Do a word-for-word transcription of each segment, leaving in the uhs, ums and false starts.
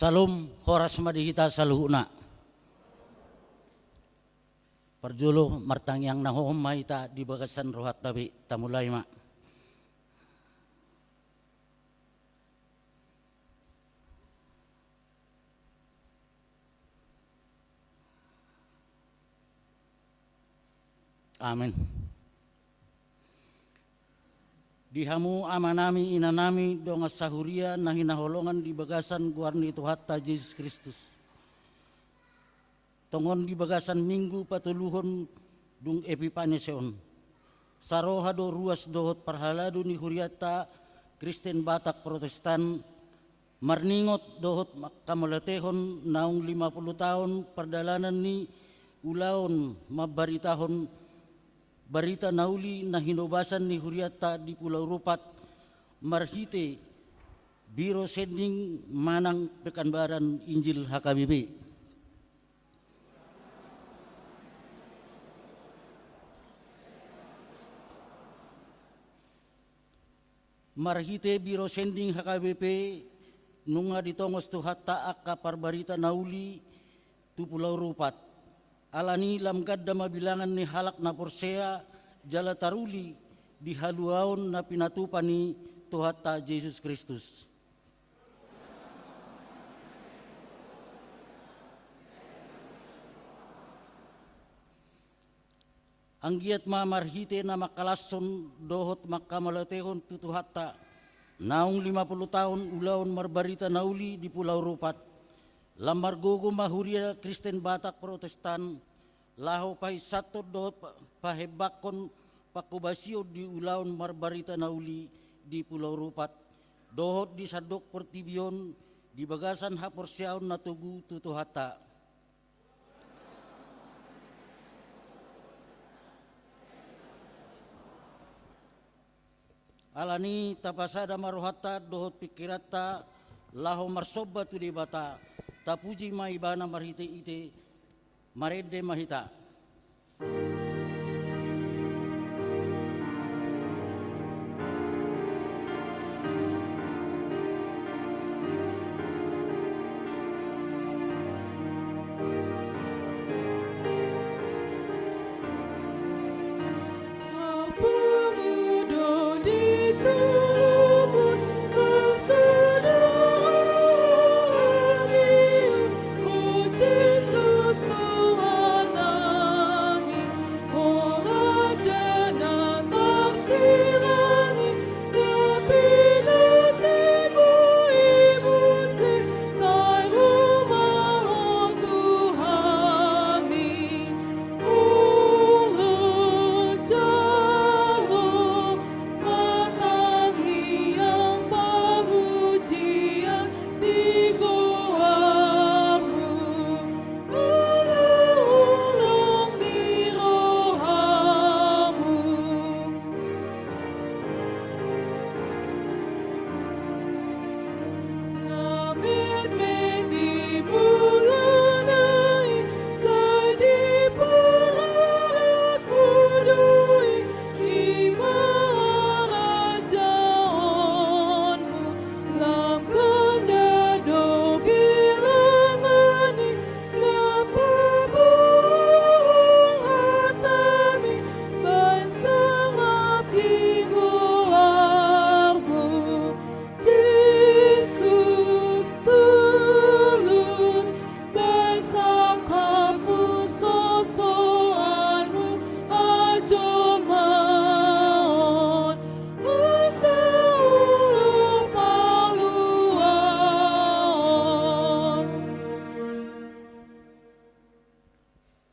Syalom, horas ma di hita saluhutna. Parjolo martangiang na hohom ma hita di bagasan rohanta be, tamulai ma. Amen. Di hamu amanami, inanami, dongan sahuria na hinaholongan di bagasan goar ni Tuhanta Jesus Kristus. Tongon di bagasan Minggu patoluhon dung Epipanes on, saroha do ruas dohot parhalado ni hurianta Kristen Batak Protestan, marningot dohot mangkamauliatehon naung lima pulu taon pardalanan ni ulaon mambaritahon barita na uli na hinobasan ni hurianta di Pulau Rupat marhite Biro Sending manang Pekanbaran Injil H K B P. Marhite Biro Sending H K B P, nunga ditongos Tuhanta angka parbarita na uli tu Pulau Rupat. Alani lam ganda ma bilangan ni halak na porsea jala taruli di haluaon na pinatupa ni Tuhanta Jesus Kristus. Anggiat ma marhite na mangkalashon dohot mangkamauliatehon tu Tuhanta, naung lima pulu taon ulaon marbarita na uli di Pulau Rupat, lam margogo ma huria Kristen Batak Protestan, laho painsathon dohot pa-, pahembangkon pangkobasion di ulaon marbarita na uli di Pulau Rupat, dohot di sandok portibi on di bagasan haporseaon na togu tu Tuhanta. Alani tapasada ma rohanta dohot pingkiranta laho marsomba tu Debata, tapuji ma Ibana marhite-hite, marende ma hita.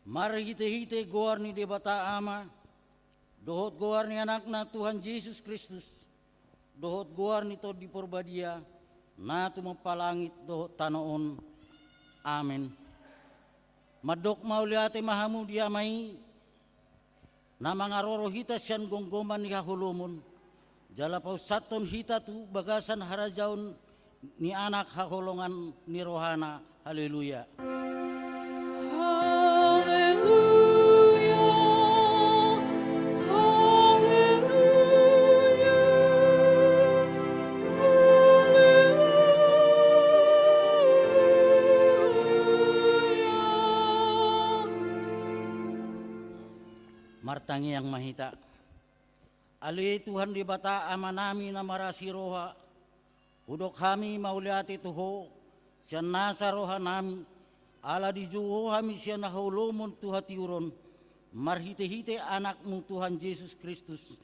Marhite-hite goar ni Debata Ama, dohot goar ni Anakna Tuhan Jesus Kristus, dohot goar ni Tondi Porbadia, na tumompa langit dohot tano on. Amen. Mandok mauliate ma hamu di Ama i, na mangaroro hita sian gomgoman ni haholomon, jala paunsathon hita tu bagasan harajaon ni Anak haholongan ni rohana. Haleluya. Haleluya. Haleluya. Haleluya. Martangiang ma hita. Ale Tuhan Debata Amanami na marasi roha, hudok hami mauliate tu Ho, sian nasa rohanami, ala dijou Ho hami sian haholomon tu hatiuron, marhitehite Anakmu Tuhan Jesus Kristus,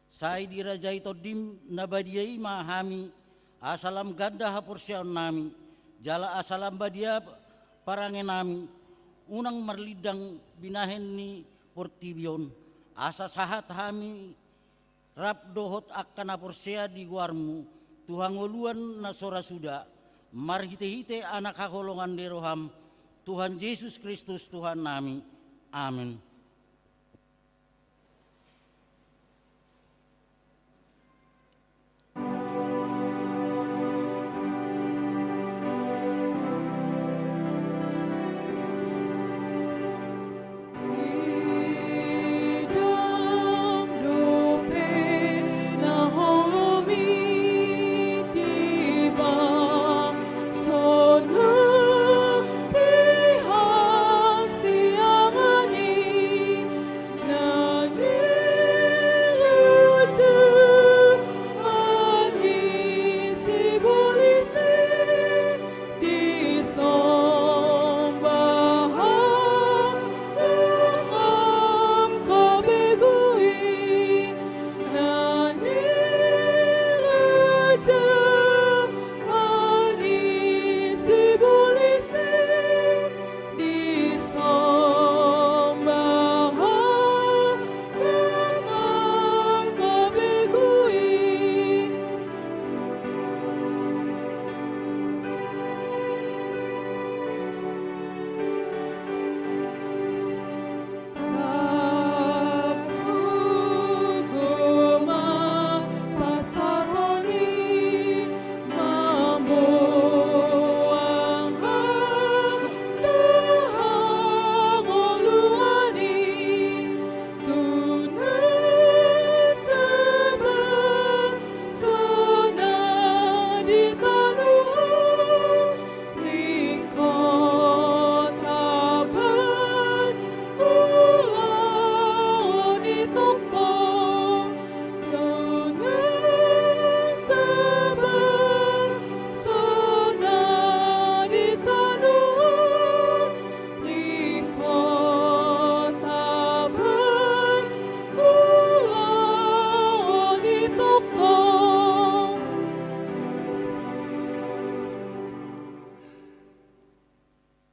sai dirajai Tondim na badia i ma hami, asa lam ganda haporseaonnami, jala asa lam badia parangenami, unang marlindang binahen ni portibi on, asa sahat hami rap dohot angka na porsea di goarmu, tu hangoluan na so ra suda, marhitehite Anak haholongan ni roham, Tuhan Jesus Kristus Tuhannami. Amen.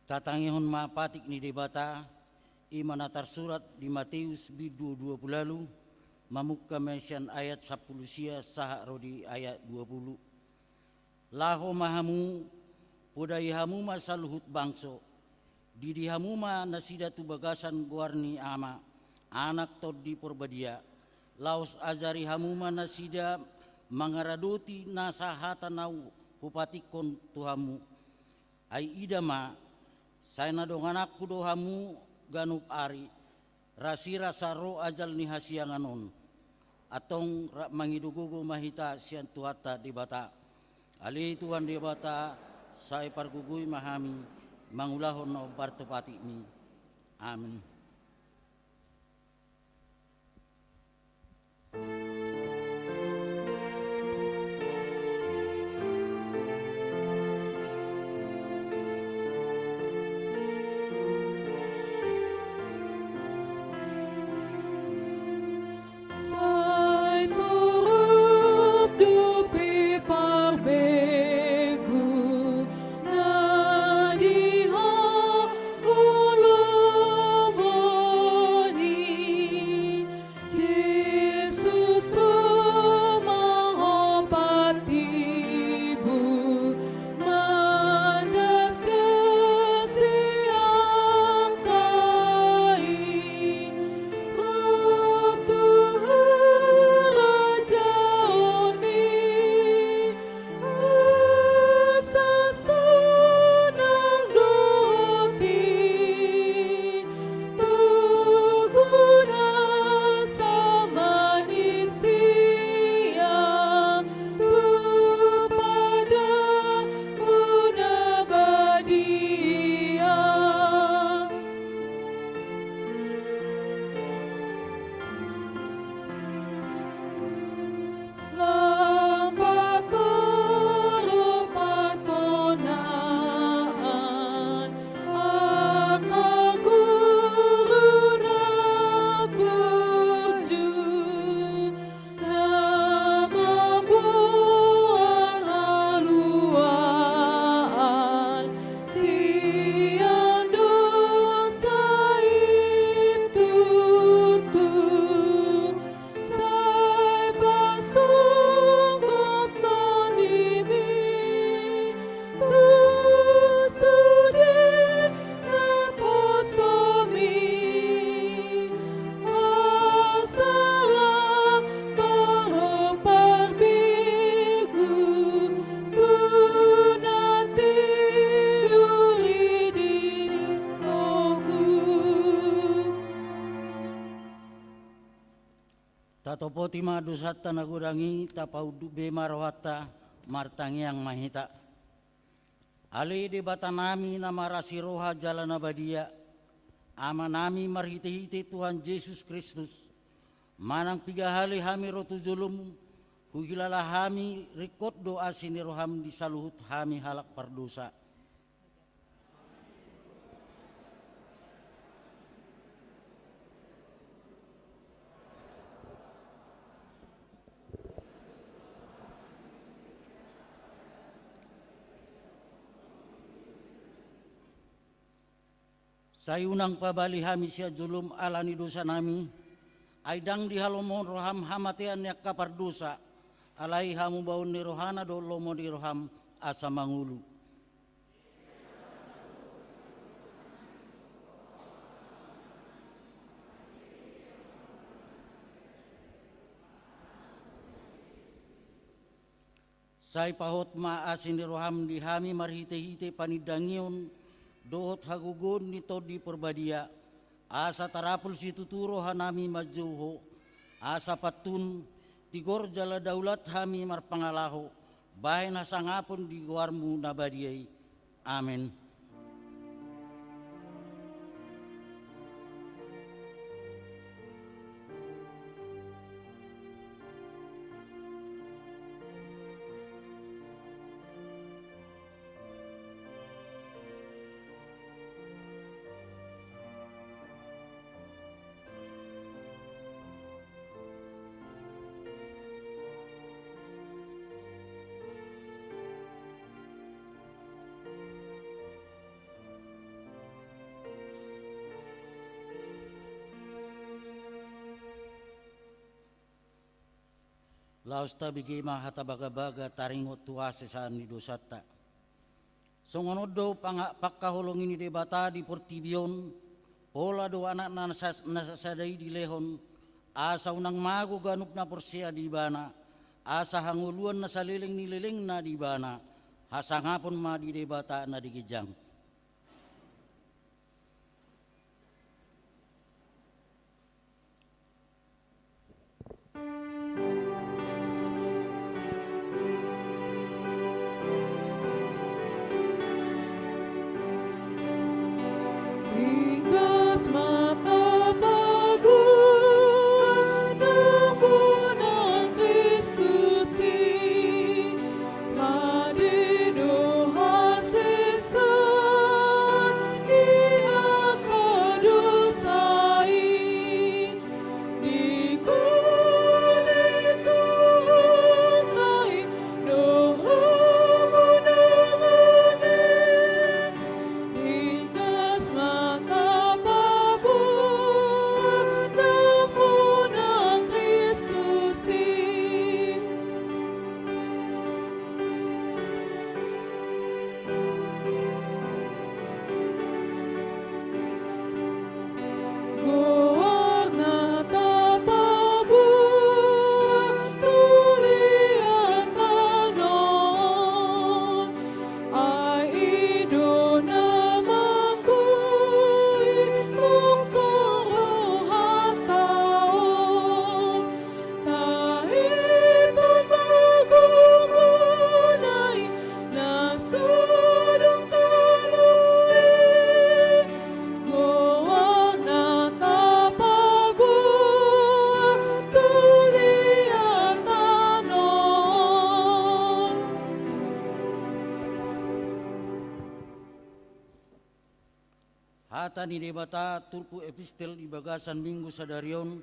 Tatangihon ma patik ni Debata, i ma na tarsurat di Mateus bindu dua pulu ualu, mamungka ma sian ayat sampulu sia sahat ro di ayat dua pulu. Laho ma hamu, podai hamu ma saluhut bangso, didi hamu ma nasida tu bagasan goar ni Ama, Anak, Tondi Porbadia, laos ajari hamu ma nasida mangaradoti nasa hata na hupatikkon tu hamu. Ai ida ma, sai na dongananku do hamu ganup ari, rasirasa ro ajal ni hasiangan on. Antong rap mangido gogo ma hita sian Tuhanta Debata. Ale Tuhan Debata, sai pargogoi ma hami, mangulahon na hombar tu patikmi. Amen. Ima dosanta na godang i, tapaunduk be ma rohanta, martangiang ma hita. Ale Debatanami na marasi roha jala na badia, Amanami marhitehite Tuhan Jesus Kristus, manang piga hali hami ro tu joloM, huhilala hami ringkot do asi ni rohaM di saluhut hami halak pardosa. Sai unang pabali hami sian joloM ala ni dosanami, ai ndang dihalomohon rohaM hamatean ni angka pardosa, alai hamubaon ni rohana do lomo ni rohaM asa mangolu. Sai pahot ma asi ni rohaM di hami marhitehite panindangion dohot hagogoon ni Tondi Parbadia, asa tarapul situtu rohanami manjou Ho, asa pantun, tigor jala daulat hami marpangalaho, bahen hasangapon di goarMu na badia i. Amen. Laos tabege ma hata bagabaga taringot tu hasesaan ni dosanta. Songon on do panga-, pangkaholongi ni Debata di portibi on, pola do Anakna na sas-, na sasada i dilehon, asa unang mago ganup na porsea di Ibana, asa hangoluan na saleleng ni lelengna di Ibana, hasangapon ma di Debata na di ginjang. Ringgas ma tapaboa anakmuna Kristus i, pade do hasesaan ni angka dosa i. Di kuni Tuhanta i do hamonangan i, ringgas ma tapaboa anakmuna Kristus i. Goarna tapaboa tu liat tano on, ai i do na manggulingkot rohanta on. Tahiton ma gogona i na so dung talu i, goarna tapaboa tu liat tano on. Hata ni Debata turpuk epistel di bagasan Minggu sadari on,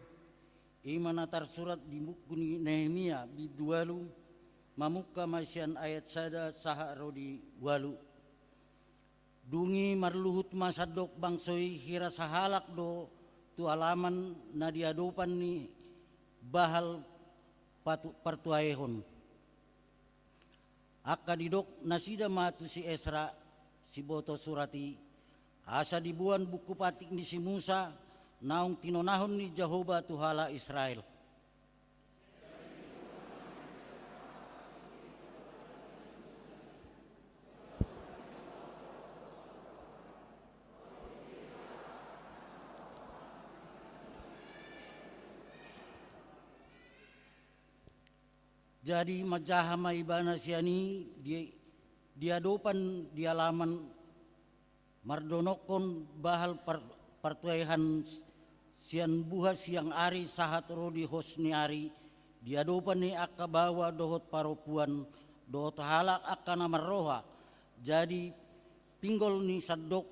i ma na tarsurat di buku ni Nehemia bindu ualu, mamungka ma sian ayat sada sahat ro di ualu. Dung i marluhut ma sandok bangso i hira sahalak do tu alaman na di adopan ni Baal patu-, partuaehon. Angka didok nasida ma tu si Esra, siboto surat i, asa diboan buku patik ni si Musa, naung tinonahon ni Jahowa tu halak Israel. Jadi manjaha ma ibana sian i di, di adopan di alaman, mardonokkon bahal par-, partuean sian buha siang ari sahat ro di hos ni ari, di adopan ni angka baoa dohot parompuan, dohot halak angka na marroha. Jadi pinggol ni sandok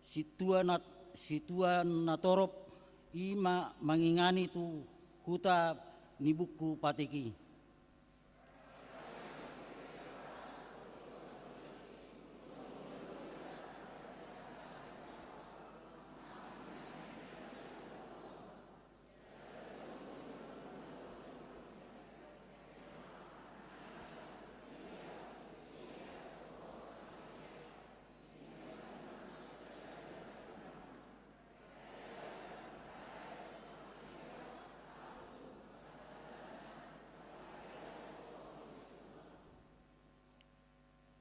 sintua na, sintua natorop i ma mangingani tu huta ni buku patik i.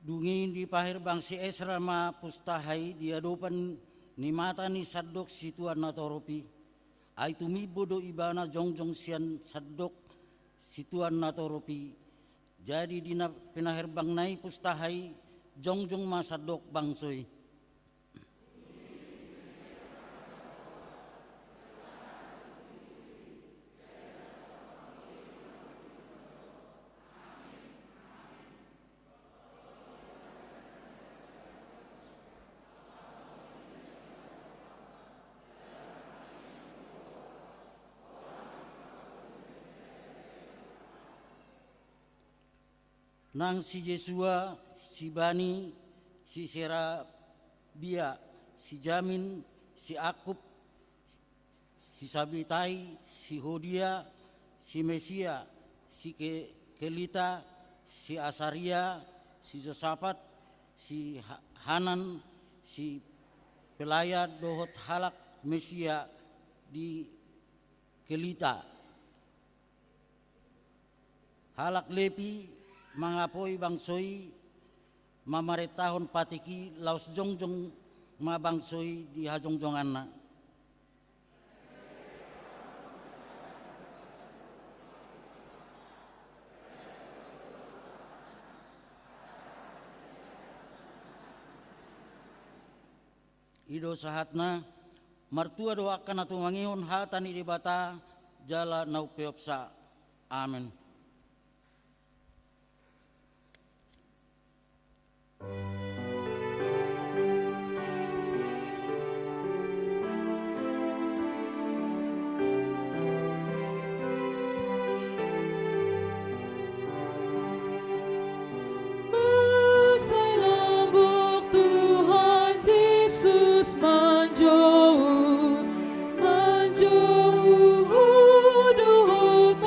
Dung i dipaherbang si Esra ma pustaha i di adopan ni mata ni sandok sintua natorop i. Ai tumimbo do ibana jongjong sian sandok sintua natorop i. Jadi di na pinaherbangna i pustaha i, jongjong ma sandok bangso i. Nang si Jesua, si Bani, si Serabia, si Jamin, si Akub, si Sabetai, si Hodia, si Mesia, si Ke-, Kelita, si Asaria, si Josafat, si Ha-, Hanan, si Pelaya dohot halak Mesia di Kelita. Halak Lepi mangapoi bangso i, mamarentahon patik i, laos jongjong ma bangso i di hajongjonganna. I do sahatna. Martua do angka na tumangihon hata ni Debata jala na umpeopsa. Amen. Sai lambok Tuhan Jesus manjou, manjou dohot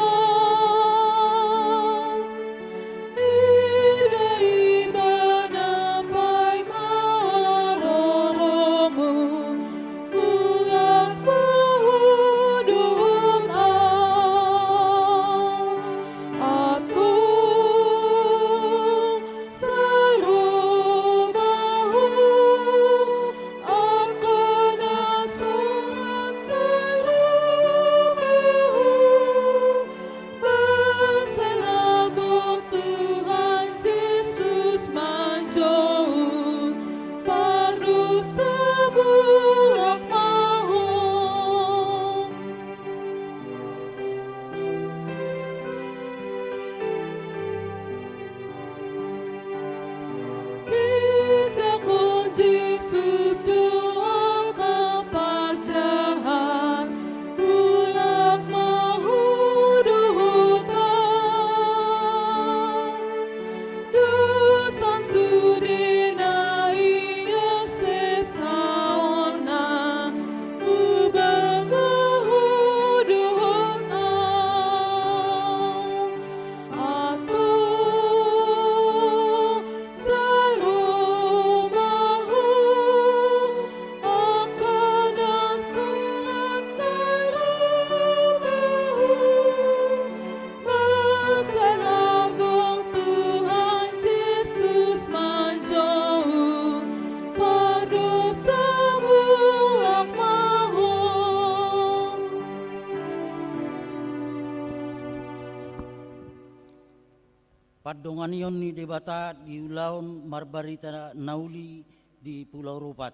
Pandonganion ni Debata di ulaon marbarita na uli di Pulau Rupat.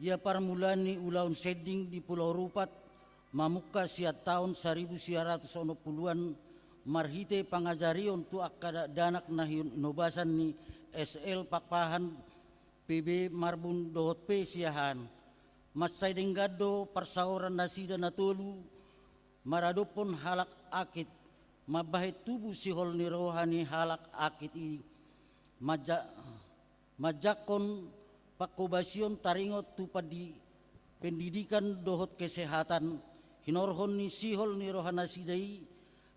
Ia parmulaan ni ulaon sending di Pulau Rupat mamungka sian taon saribu sia ratus onom puluan marhite pangajarion tu angka dakdanak na hinobasan ni S L Pakpahan, P B Marbun dohot P Siahaan. Mansai denggan do parsaoran nasida na tolu maradophon halak akit, mambahen tubu sihol ni roha ni halak akit i, manja-, manjangkon pangkobasion taringot tu pandi-, pendidikan dohot kesehatan, hinorhon ni sihol ni roha nasida i,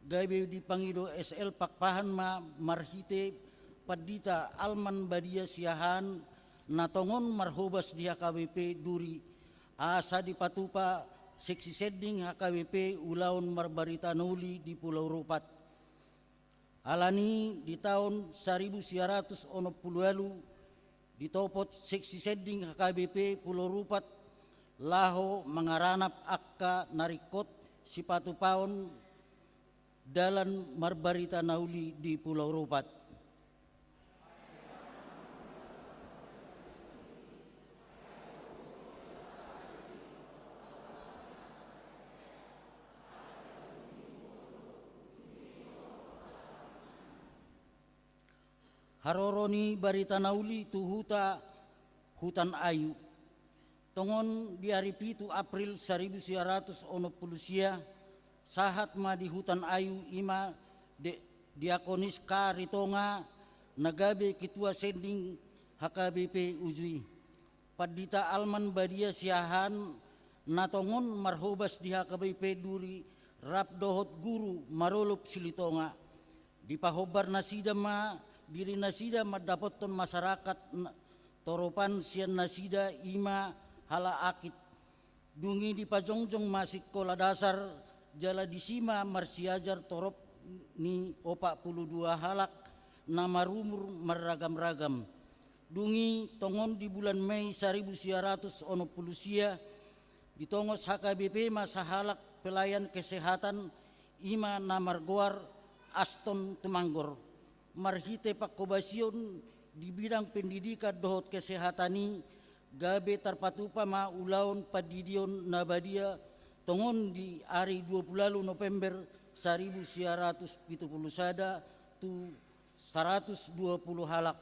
gabe dipangido S L Pakpahan ma marhite Pandita Alman Badia Siahaan na tongon marhobas di H K B P Duri, asa dipatupa seksi sending H K B P ulaon marbarita na uli di Pulau Rupat. Alani di taon saribu sia ratus onom pulu ualu ditopot seksi sending H K B P Pulau Rupat laho mangaranap angka na ringkot sipatupaon dalan marbarita na uli di Pulau Rupat. Haroro ni barita na uli tu huta Hutan Ayu. Tongon di ari pitu April saribu sia ratus onom pulu sia, sahat ma di Hutan Ayu i ma de-, Diakonis K Ritonga na gabe ketua sending H K B P uju i. Pandita Alman Badia Siahaan na tongon marhobas di H K B P Duri rap dohot guru Marolop Silitonga. Dipahombar nasida ma diri nasida mandapothon masyarakat na-, toropan sian nasida i ma halak akit. Dung i dipajongjong ma sikola dasar jala disi ma marsiajar torop ni opat pulu dua halak na marumur marragam-ragam. Dung i tongon di bulan Mei saribu sia ratus onom pulu sia, ditongos H K B P ma sahalak pelayan kesehatan i ma na margoar Aston Tumanggor. Marhite pangkobasion di bidang pendidikan dohot kesehatan i gabe tarpatupa ma ulaon pandidion na badia tongon di ari dua pulu ualu November saribu sia ratus pitu pulu sada tu saratus dua pulu halak.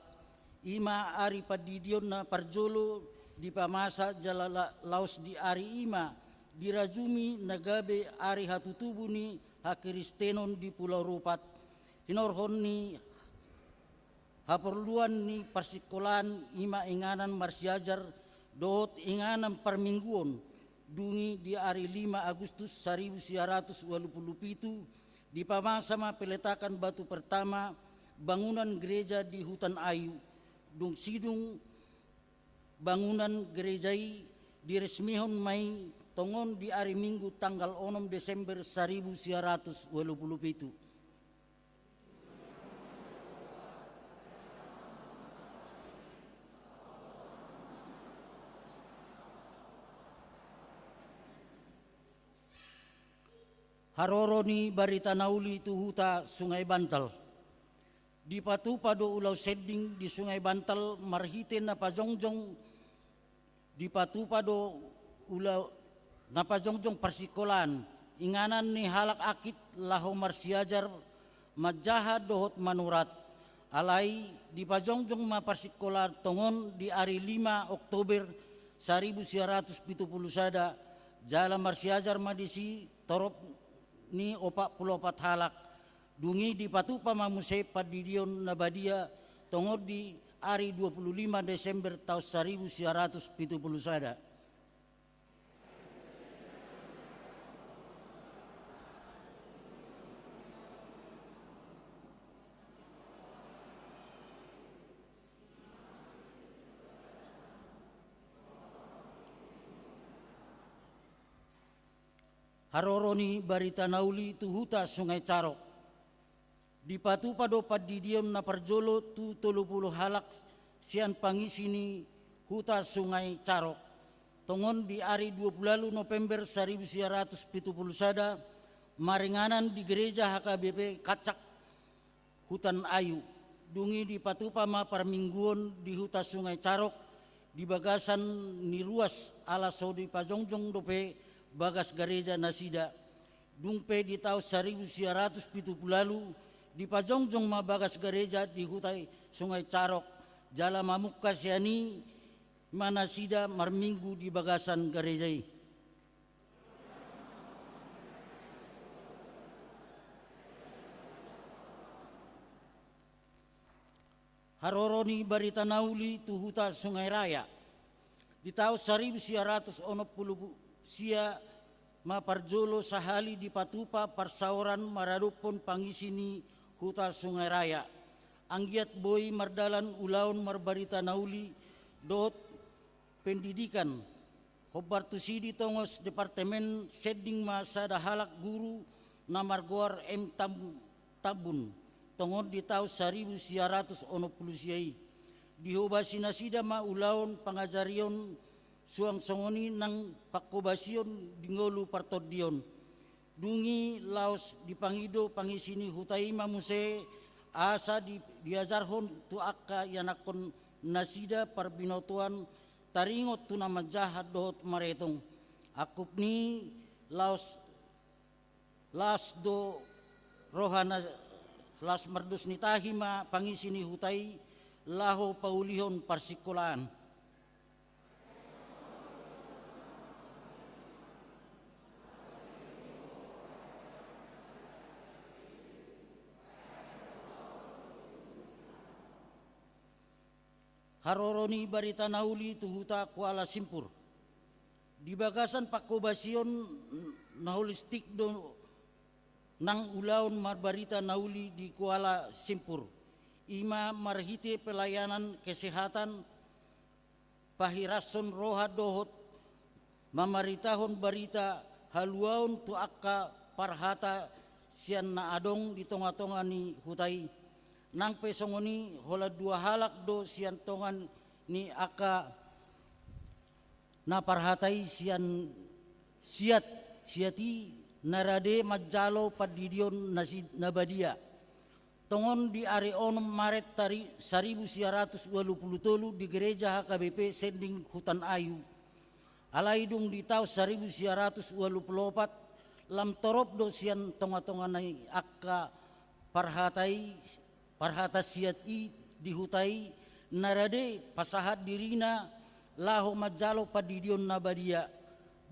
I ma ari pandidion na parjolo dipamasa jala la-, laos di ari i ma dirajumi na gabe ari hatutubu ni hakristenon di Pulau Rupat. Hinorhon ni haporluan ni parsikolaan i ma inganan marsiajar dohot inganan parmingguon. Dung i di ari lima Agustus saribu sia ratus ualu pulu pitu, dipamasa ma peletakan batu pertama bangunan gereja di Hutan Ayu. Dung sidung bangunan gereja i diresmihon ma i tongon di ari Minggu tanggal onom Desember saribu sia ratus ualu pulu pitu. Haroro ni barita na uli tu huta Sungai Bantal. Dipatupa do ulaon sending di Sungai Bantal marhite na pajongjong, dipatupa do ula-, na pajongjong parsikolaan inganan ni halak akit laho marsiajar manjaha dohot manurat. Alai dipajongjong ma parsikolaan tongon di ari lima Oktober saribu sia ratus pitu pulu sada, jala marsiajar ma disi torop ni opat pulu opat halak. Dung i dipatupa ma muse pandidion na badia tongon di ari dua pulu lima Desember taon saribu sia ratus pitu pulu sada. Haroro ni barita na uli tu huta Sungai Carok. Dipatupa do pandidion na parjolo tu tolu pulu halak sian pangisi ni huta Sungai Carok. Tongon di ari dua pulu ualu November saribu sia ratus pitu pulu sada, maringanan di gereja H K B P Kacak. Hutan Ayu. Dung i dipatupa ma parmingguon di huta Sungai Carok di bagasan ni ruas ala so dipajongjong dope bagas gareja nasida. Dung pe di taon saribu sia ratus pitu pulu ualu dipajongjong ma bagas gareja di huta Sungai Carok, jala mamungka sian i ma nasida marminggu di bagasan gareja i. Haroro ni barita na uli tu huta Sungai Raya. Di taon saribu sia ratus onom pulu sia ma parjolo sahali dipatupa parsaoran maradophon pangisi ni huta Sungai Raya. Anggiat boi mardalan ulaon marbarita na uli dohot pendidikan. Hombar tusi di tongos departemen sending ma sada halak guru na margoar M Tam-, Tambun, tongon di taon saribu sia ratus onom pulu sia i. Dihobasi nasida ma ulaon pangajarion suang songon i nang panghobasion di ngolu partondion. Dung i laos dipangido pangisi ni huta i ma muse asa di-, diajarhon tu angka ianakhon nasida parbinotoan taringot tu na manjaha dohot maretong. Angkup ni i laos, laos do roha na, laos mardos ni tahi ma pangisi ni huta i laho paulihon parsingkolaan. Haroro ni barita na uli tu huta Kuala Simpur. Di bagasan panghobasion na holistik do nang ulaon marbarita na uli di Kuala Simpur. I ma marhite pelayanan kesehatan, pahirashon roha dohot mamaritahon barita haluaon tu angka parhata sian na adong di tonga-tonga ni huta i. Nang pe songon i holan dua halak do sian tonga ni angka na parhata i sian siat, siat i na rade manjalo pandidion na si-, na badia. Tongon di ari onom Maret tari-, saribu sia ratus ualu pulu tolu di gereja H K B P Sending Hutan Ayu. Alai dung di taon saribu sia ratus ualu pulu opat, lam torop do sian tonga-tonga ni angka parhata i, parhata siat i di huta i, na rade pasahat dirina laho manjalo pandidion na badia.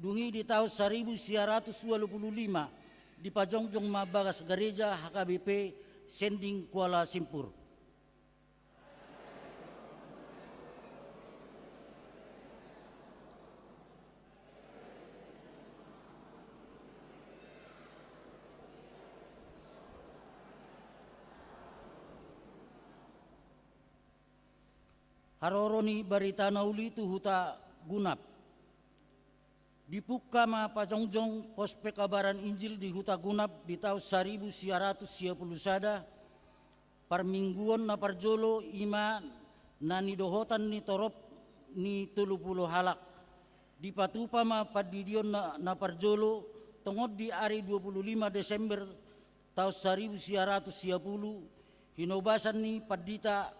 Dung i di taon saribu sia ratus ualu pulu lima, dipajongjong ma bagas gareja H K B P Sending Kuala Simpur. Haroro ni barita na uli tu huta Gunap. Dipungka ma pajongjong pos pekabaran Injil di huta Gunap di taon saribu sia ratus sia pulu sada, parmingguon na parjolo i ma na nidohotan ni torop ni tolu pulu halak. Dipatupa ma pandidion na, na parjolo tongon di ari dua pulu lima Desember taon saribu sia ratus sia pulu, hinobasan ni Pandita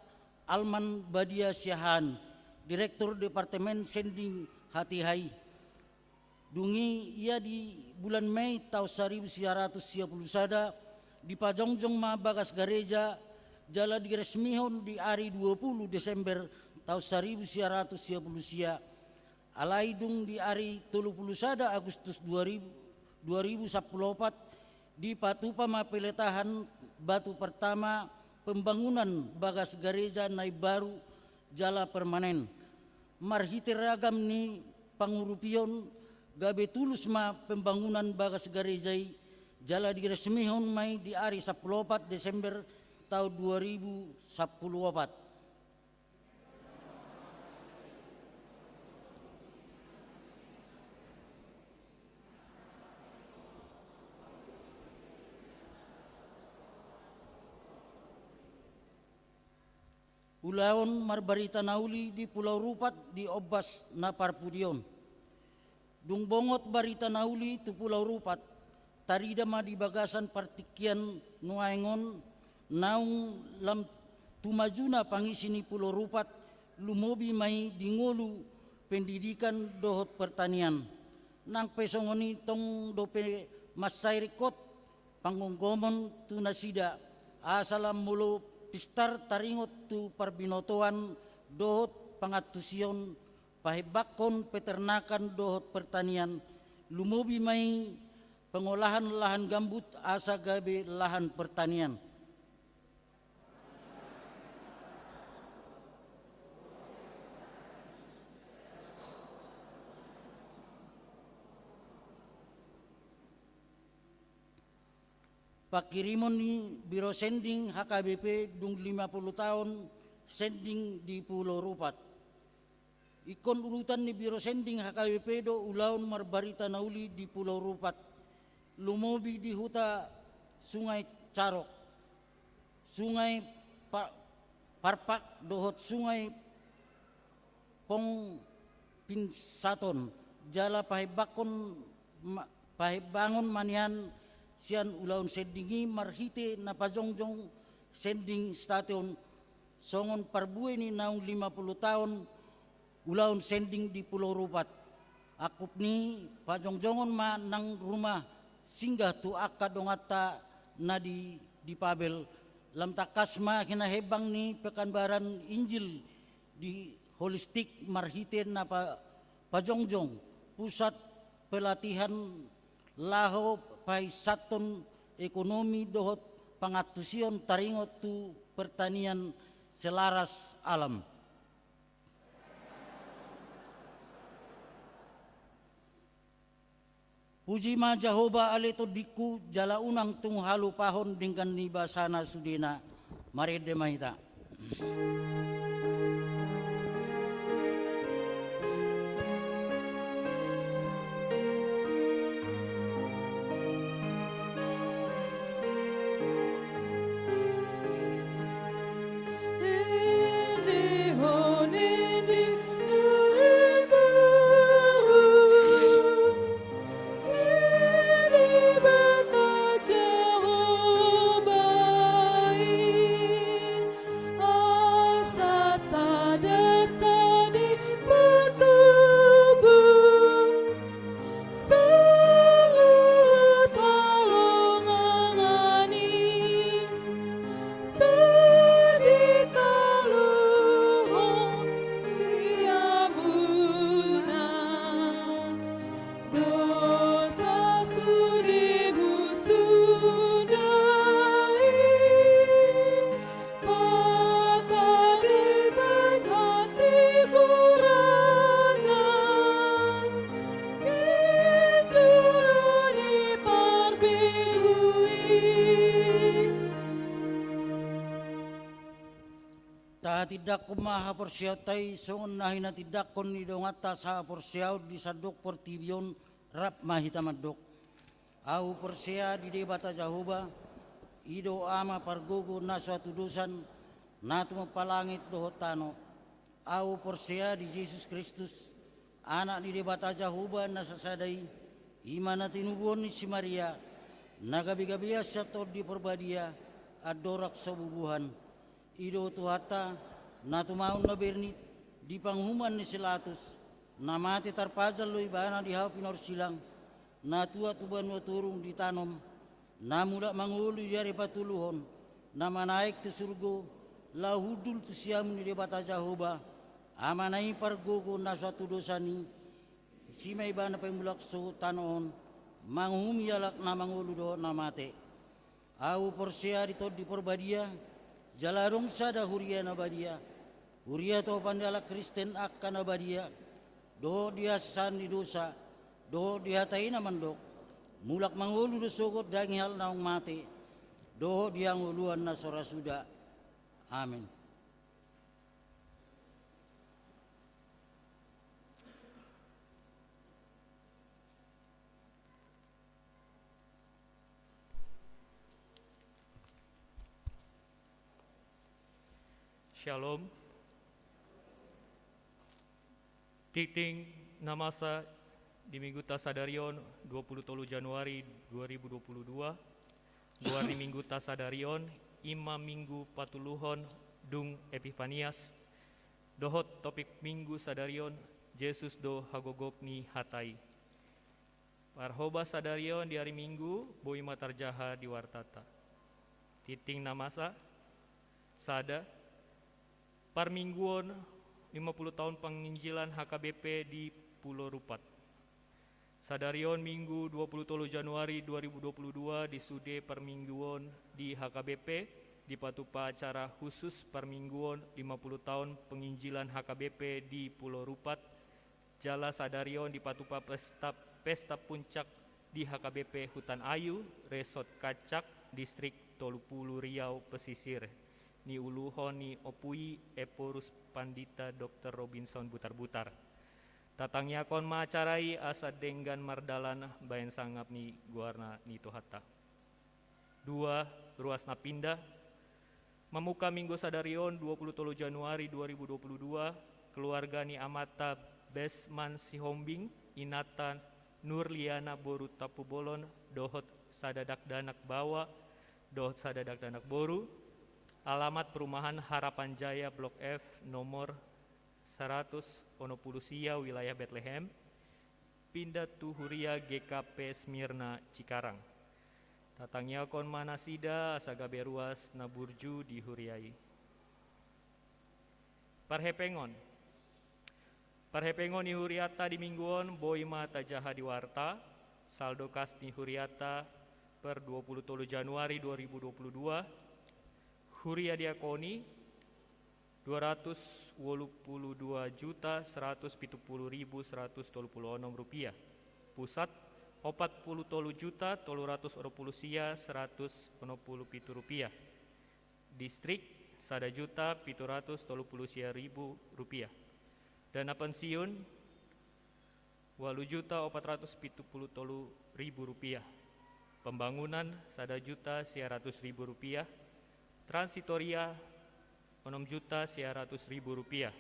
Alman Badia Siahaan, Direktur Departemen Sending H T H i. Dung i ia di bulan Mei taon saribu sia ratus sia pulu sada, dipajongjong ma bagas gareja, jala diresmihon di ari dua pulu Desember taon saribu sia ratus sia pulu sia. Alai dung di ari tolu pulu sada Agustus dua ribu, dua ribu sampulu opat, dipatupa ma peletahan batu pertama pembangunan bagas gareja na imbaru jala permanen. Marhite ragam ni pangurupion, gabe tulus ma pembangunan bagas gareja i, jala diresmihon ma i di ari sampulu opat Desember taon dua ribu sampulu opat. Ulaon marbarita na uli di Pulau Rupat di ombas na parpudi on. Dung bongot barita na uli tu Pulau Rupat, tarida ma di bagasan partingkian nuaeng on Naung lam tu majuna pangisi ni Pulau Rupat, lumobi ma i di ngolu pendidikan dohot pertanian. Nang pe songon i tong dope mansai ringkot panggomgomon tu nasida, asa lam molo pistar taringot tu parbinotoan dohot pangantusion, pahebanghon peternakan dohot pertanian, lumobi ma i pengolahan lahan gambut asa gabe lahan pertanian. Pangkirimon ni Biro Sending H K B P dung lima puluh taon sending di Pulau Rupat. Ingkon urutan ni Biro Sending H K B P do ulaon marbarita na uli di Pulau Rupat, lumobi di huta Sungai Carok, Sungai Pa-, Parpak dohot Sungai Pongpinsaton, jala pahebanghon ma-, pahebanghon ma nian sian ulaon sending i marhite na pajongjong sending station, songon parbue ni naung lima puluh taon ulaon sending di Pulau Rupat. Angkup ni pajongjongon ma nang rumah singgah tu angka donganta na di, dipabel. Lam tangkas ma hinahembang ni pekabaran Injil di Holistik marhite na pa-, pajongjong pusat pelatihan laho pahinsathon ekonomi dohot pangantusion taringot tu pertanian selaras alam. Puji ma Jahowa ale tondingku, jala unang tung halupahon denggan ni basana sudena. Marende ma hita. Tahatindangkon ma haporseaonta i songon na hinatindangkon ni donganta sahaporseaon di sandok portibi on. Rap ma hita mandok. Ahu porsea di Debata Jahowa, i do Ama pargogo na so hatudosan, na tumompa langit dohot tano. Ahu porsea di Jesus Kristus, Anak ni Debata Jahowa na sasada i, i ma na tinubuhon ni si Maria, na gabegabean sian Tondi Porbadia, andorang so bubuhan. I do Tuhanta, na tumaon na bernit, di panguhuman ni si Latus, na mate tarpajal do ibana di hau pinorsilang, na tuat tu banua torung ditanom, na mulak mangolu di ari patoluhon, na manaek tu surgo, laho hundul tu siamun ni Debata Jahowa, Amana i pargogo na so hatudosan i, disi ma ibana paimulak sogot tano on, manguhumi halak na mangolu dohot na mate. Ahu porsea di Tondi Porbadia, jala adong sada huria na badia, huria topan ni halak Kristen angka na badia, dohot di hasesaan ni dosa, dohot di hata i na mandok, mulak mangolu do sogot daging halak naung mate, dohot di hangoluan na so ra suda. Amen. Shalom. Tingting na masa di mingguta sadari on, dua puluh tolu Januari dua ribu dua puluh dua, goar ni mingguta sadari on, i ma Minggu Patuluhon dung Epifanias, dohot topik Minggu sadari on, Jesus do hagogok ni hata i. Parhobas sadari on di ari Minggu, boi ma tarjaha di wartata. Tintin na masa, sada, parmingguon lima puluh taon penginjilan H K B P di Pulo Rupat. Sadari on Minggu dua puluh tolu Januari dua ribu dua puluh dua, di sude parmingguon di H K B P, dipatupa acara khusus parmingguon lima puluh taon penginjilan H K B P di Pulo Rupat, jala sadari on dipatupa pesta, pesta puncak di H K B P Hutan Ayu, Resort Kacak, Distrik tolu pulu Riau Pesisir, niuluhon ni Ompu i Ephorus Pandita Doktor Robinson Butarbutar. Tatangiangkon ma acara i asa denggan mardalan bahen sangap ni goarna ni Tuhanta. Dua, ruas na pinda. Mamungka Minggu sadari on, dua puluh tolu Januari dua ribu dua puluh dua, keluarga ni amanta Besman Sihombing, inanta Nurliana boru Tampubolon, dohot sada dakdanak baoa dohot sada dakdanak boru, alamat perumahan Harapan Jaya Blok F nomor saratus onom pulu sia, wilayah Betlehem, pinda tu huria G K P Smyrna Cikarang. Tatangiangkon ma nasida asa gabe ruas na burju di huria i. Parhepengon. Parhepengon ni huriata di Minggu on boi ma tajaha di warta, saldo kas ni huriata per dua puluh tolu Januari dua ribu dua puluh dua, huria diakoni, dua ratus ualu pulu dua juta saratus pitu pulu ribu saratus tolu pulu onom rupiah. Pusat, opat pulu tolu juta tolu ratus onom pulu sia saratus onom pulu pitu rupiah. Distrik, sada juta pitu ratus tolu pulu sia ribu rupiah. Dana pensiun, ualu juta opat ratus pitu pulu tolu ribu rupiah. Pembangunan, sada juta sia ratus ribu rupiah. Transitoria, onom juta sia ratus ribu rupiah.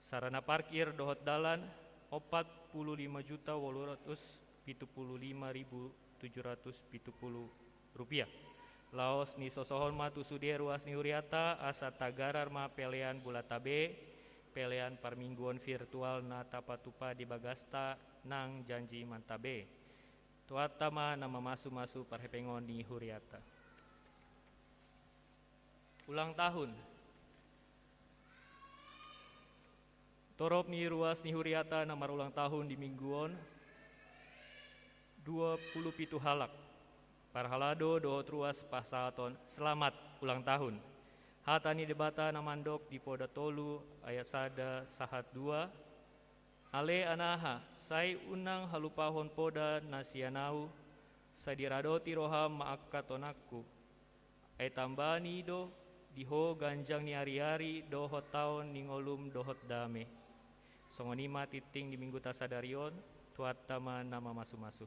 Sarana parkir dohot dalan, opat pulu lima juta ualu ratus pitu pulu lima ribu tujuh ratus pitu pulu rupiah. Laos nisosohon ma tu sude ruas ni huriata, asa tagarar ma pelean bulanta be, pelean parmingguon virtual na tapatupa di bagasta nang janji manta be. Tuhanta ma na mamasumasu parhepengon ni huriata. Ulang tahun. Torop ni ruas ni huriata na marulang tahun di Minggu on, dua pulu pitu halak. Parhalado dohot ruas pasahaton selamat ulang tahun. Hata ni Debata na mandok di Poda tolu ayat sada sahat dua: Ale anaha, sai unang halupahon poda na sian ahu, sai diradoti roham ma angka tonangku. Ai tambani do di ho ganjang ni ariari dohot taon ni ngolum dohot dame. Songon i ma tintin di Mingguta sadari on, Tuhanta ma na mamasumasu.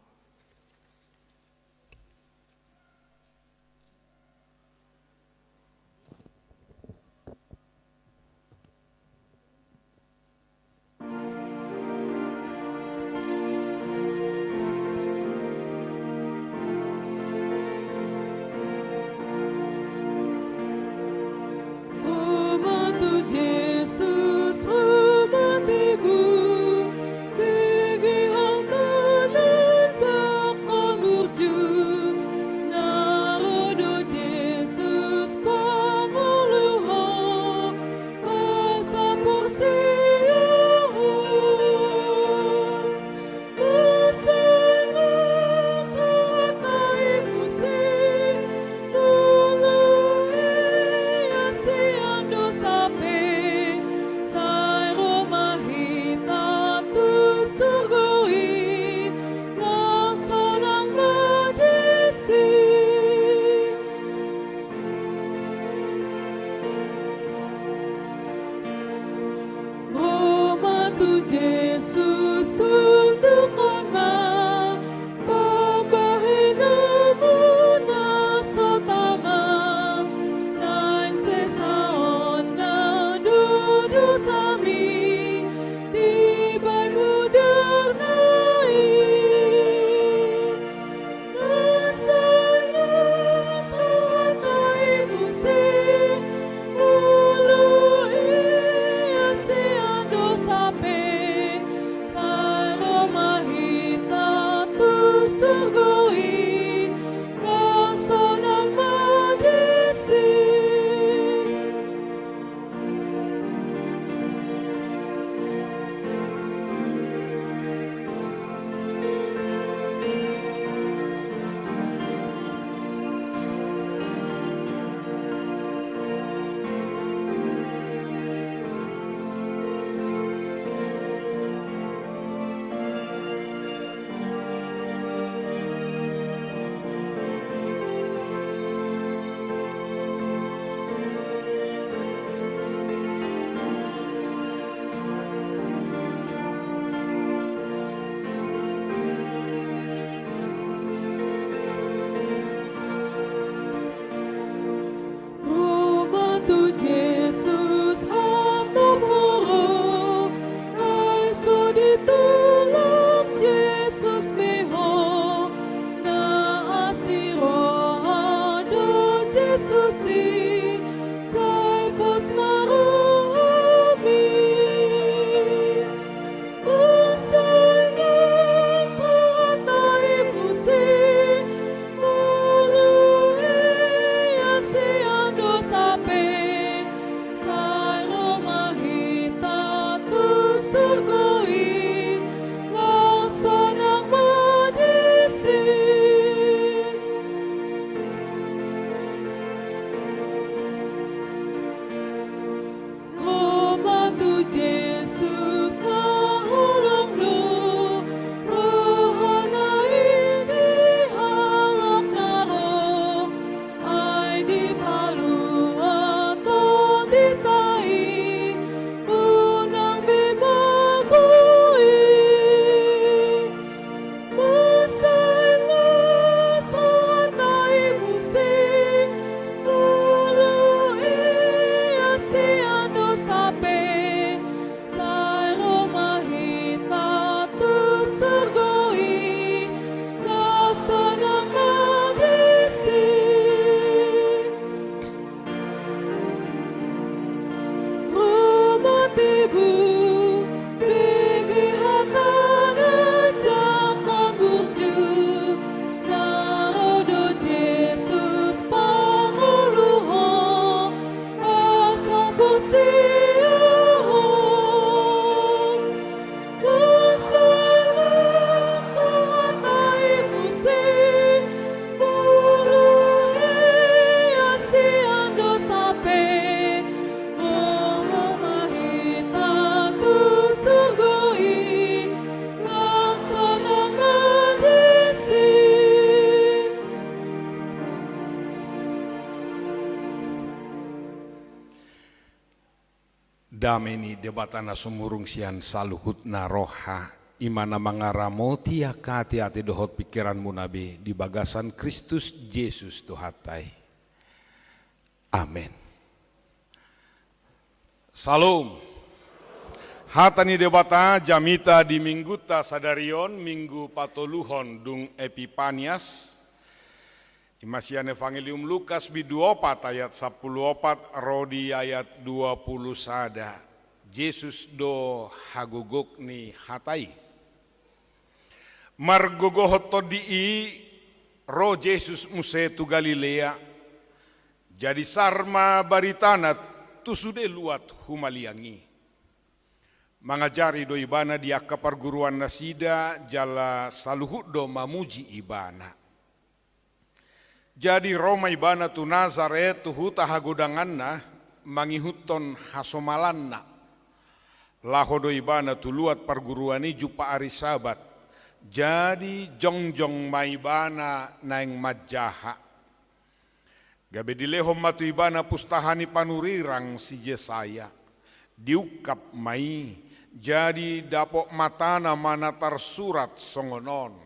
Ro ma tu Jesus, tundukkon ma pambahenanmu na so tama, naeng sesa on na do dosami dibahen Mu di ari na i. Dame ni Debata na sumurung sian saluhutna roha, i ma na mangaramoti angka ateate dohot pingkiranmuna be di bagasan Kristus Jesus Tuhanta i. Amen. Syalom. Hata ni Debata jamita di minggunta sadari on, minggu patoluhon dung Epipanias. I ma sian Evangelium Lukas bindu opat ayat sampulu opat ro di ayat dua pulu sada. Jesus do hagogok ni hata i. Margogohon tondi i ro Jesus muse tu Galilea, jadi sar ma baritana tu sude luat humaliang i. Mangajari do ibana di angka parguruannasida jala saluhut do mamuji ibana. Jadi ro ma ibana tu Nasaret tu huta hagodanganna, mangihuthon hasomalanna. Laho do ibana tu luat parguruan i jumpa ari Sabat. Jadi jongjong ma ibana naeng manjaha. Gabe dilehon ma tu ibana pustaha ni panurirang si Jesaya. Diungkap ma i, jadi dapot matana ma na tarsurat songon on.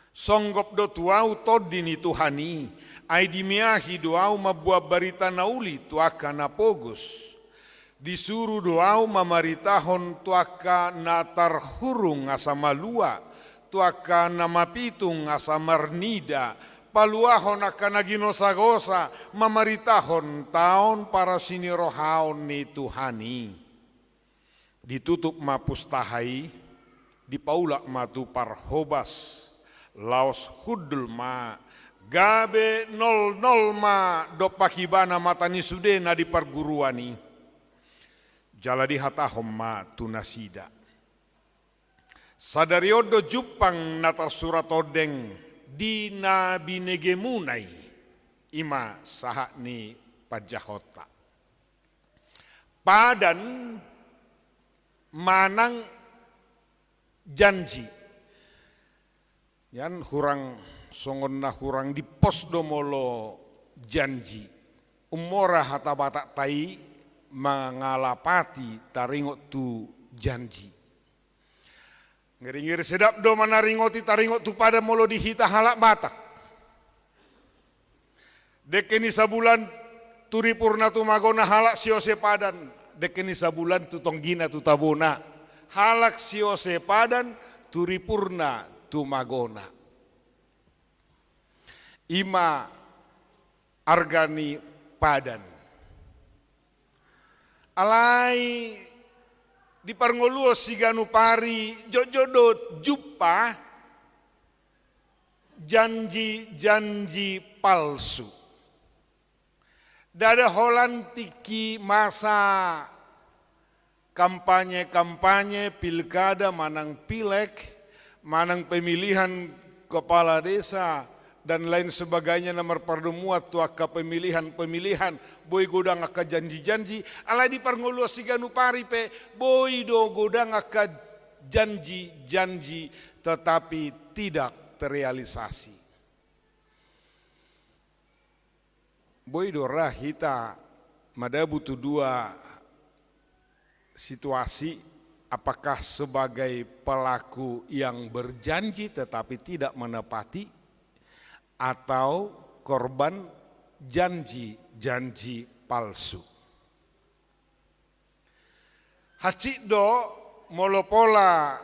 Songgop do tu ahu tondi ni Tuhan i, ai dimeahi do ahu mamboan barita na uli tu angka na pogos. Disuru do ahu mamaritahon tu angka na tarhurung asa malua, tu angka na mapitung asa marnida, paluahon angka na ginosagosa, mamaritahon taon parasinirohaon ni Tuhan i. Ditutup ma pustaha i, dipaulak ma tu parhobas, laos hundul ma, gabe nolnol ma dompak ibana mata ni sude na di parguruan i. Jala dihatahon ma tu nasida: Sadari on do jumpang na tarsurat ondeng di na binegemuna i, i ma sahat ni panjahonta. Padan manang janji. Nian hurang songon na hurang dipos do molo janji. Ummora hata Batakta i mangalapati taringot tu janji. Ngeri-ngeri sedap do manaringoti taringot tu padan molo di hita halak Batak. Dengke ni sabulan tu ripurna tu magona halak siose padan, dengke ni sabulan tu tonggina tu tabona halak siose padan, tu ripurna tu magona. I ma arga ni padan. Alai di parngoluon siganup ari jotjot do jumpa janji-janji palsu. Ndada holan tingki masa kampanye-kampanye, pilkada manang pileg, manang pemilihan kepala desa, dan lain sebagainya na marpardomuan tu angka pemilihan-pemilihan, boi godang angka janji-janji, alai di parngoluon siganup ari pe boi do godang angka janji-janji, tetapi tidak terrealisasi. Boi do ra hita madabu tu dua situasi, apakah sebagai pelaku yang berjanji tetapi tidak menepati, atau korban janji-janji palsu. Hansit do molo pola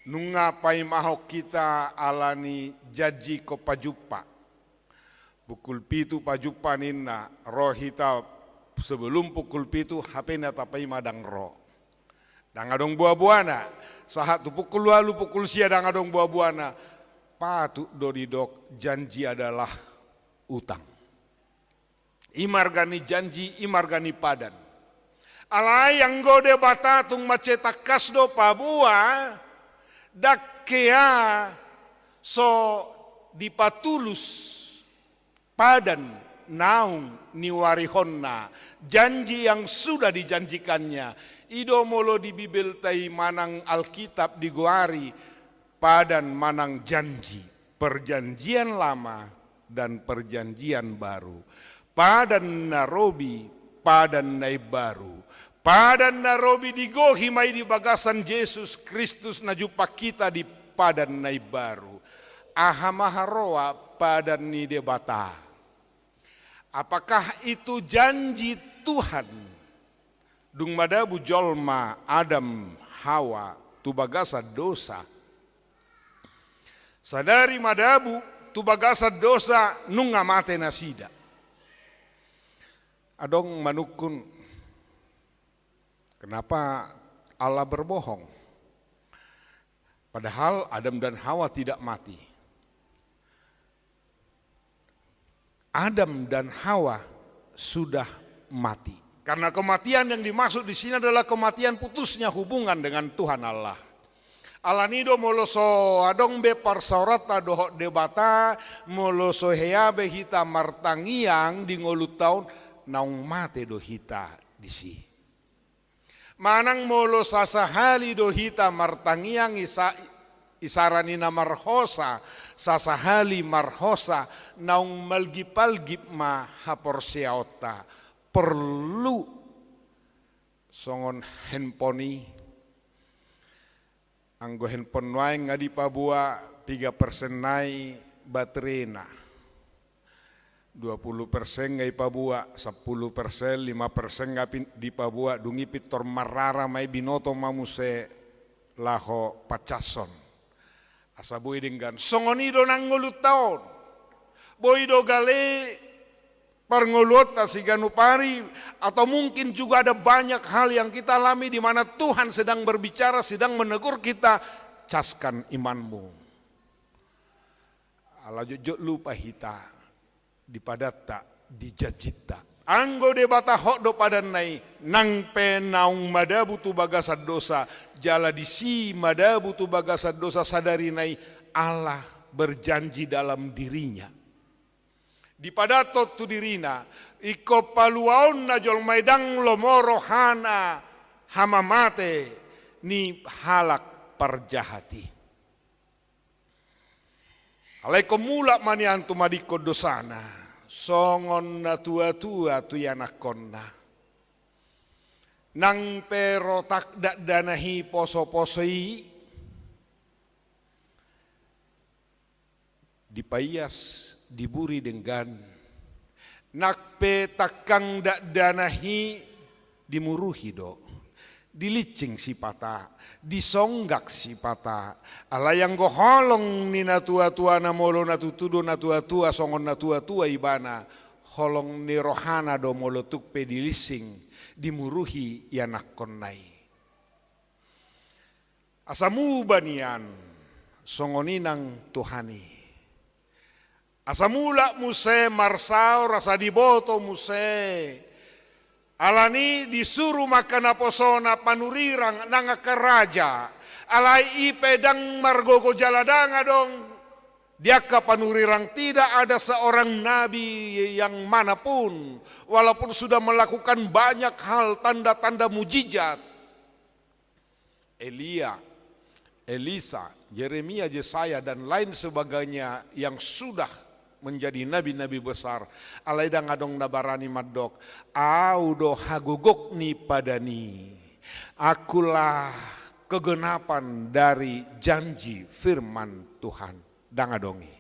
nunga paimahon hita ala ni janji ingkon pajumpa. Pukul pitu pajumpa ninna, ro hita sebelum pukul pitu, hape na tapaima ndang ro. Ndang adong boa-boana, sahat tu pukul ualu, pukul sia ndang adong boa-boana. Patut do didok janji adalah utang. I ma arga ni janji, i ma arga ni padan. Alai anggo Debata tung mansai tangkas do paboa, ndang hea so dipatulus padan naung niuarihonna, janji yang sudah dijanjikannya. I do molo di Bibelta i manang Alkitab digoari padan manang janji, perjanjian lama dan perjanjian baru. Padan na robi, padan na imbaru. Padan na robi digohi ma i di bagasan Jesus Kristus na jumpang hita di padan na imbaru. Aha ma haroa padan ni Debata? Apakah itu janji Tuhan? Dung madabu jolma Adam, Hawa tu bagasan dosa. Sadari madabu tu bagasan dosa nunga mate nasida. Adong manungkun, kenapa Allah berbohong? Padahal Adam dan Hawa tidak mati. Adam dan Hawa sudah mati. Karena kematian yang dimaksud di sini adalah kematian putusnya hubungan dengan Tuhan Allah. Alani do molo so adong be parsaoranta dohot Debata, molo so hea be hita martangiang di ngolunta on, naung mate do hita disi. Manang molo sasahali do hita martangiang isa-, isarani na marhosa, sasahali marhosa, naung malgip-algip ma haporseaonta. Porlu songon handphone i. Anggo handphone nuaeng nga dipaboa piga persen nai baterena. Dua puluh persen nga dipaboa, sampulu persen, lima persen nga pin-, dipaboa, dung i pintor marrara ma i, binoto ma muse laho pacason. Asa boi denggan. Songon i do nang ngolunta on. Boi do gale parngoluonta siganup ari, atau mungkin juga ada banyak hal yang kita alami di mana Tuhan sedang berbicara, sedang menegur kita, caskan imanmu. Ala jotjot lupa hita di padanta, di janjinta. Anggo Debata hot do padanna i, nang pe naung madabu tu bagasan dosa, jala disi madabu tu bagasan dosa sadari nai, Allah berjanji dalam dirinya. Dipadanhon tu dirina, ingkon paluaonna jolma i, ndang lomo rohana hamamate ni halak parjahat i. Alai ingkon mulak ma nian tumadingkon dosana, songon na tuatua tu ianakhonna. Nang pe rotak dakdanak i posoposo i, dipaias, diburi denggan. Nang pe tangkang dakdanak i, dimuruhi do. Dilinsing sipata, disonggak sipata. Alai anggo holong ni na tuatua, na molo na tutu do na tuatua songon na tuatua ibana, holong ni rohana do molo tung pe dilinsing, dimuruhi ianakhonna i. Asa muba nian, songon i nang Tuhan i. Asa mulak muse marsaor, asa diboto muse. Alani disuru ma angka naposona panurirang nang angka raja. Alai i pe ndang margogo jala ndang adong di angka panurirang, tidak ada seorang nabi yang mana pun, walaupun sudah melakukan banyak hal tanda-tanda mujizat. Elia, Elisa, Yeremia, Yesaya, dan lain sebagainya yang sudah menjadi nabi-nabi besar. Alai ndang adong na barani mandok, "Au do hagogok ni padan i. Akulah kegenapan dari janji firman Tuhan." Ndang adong i.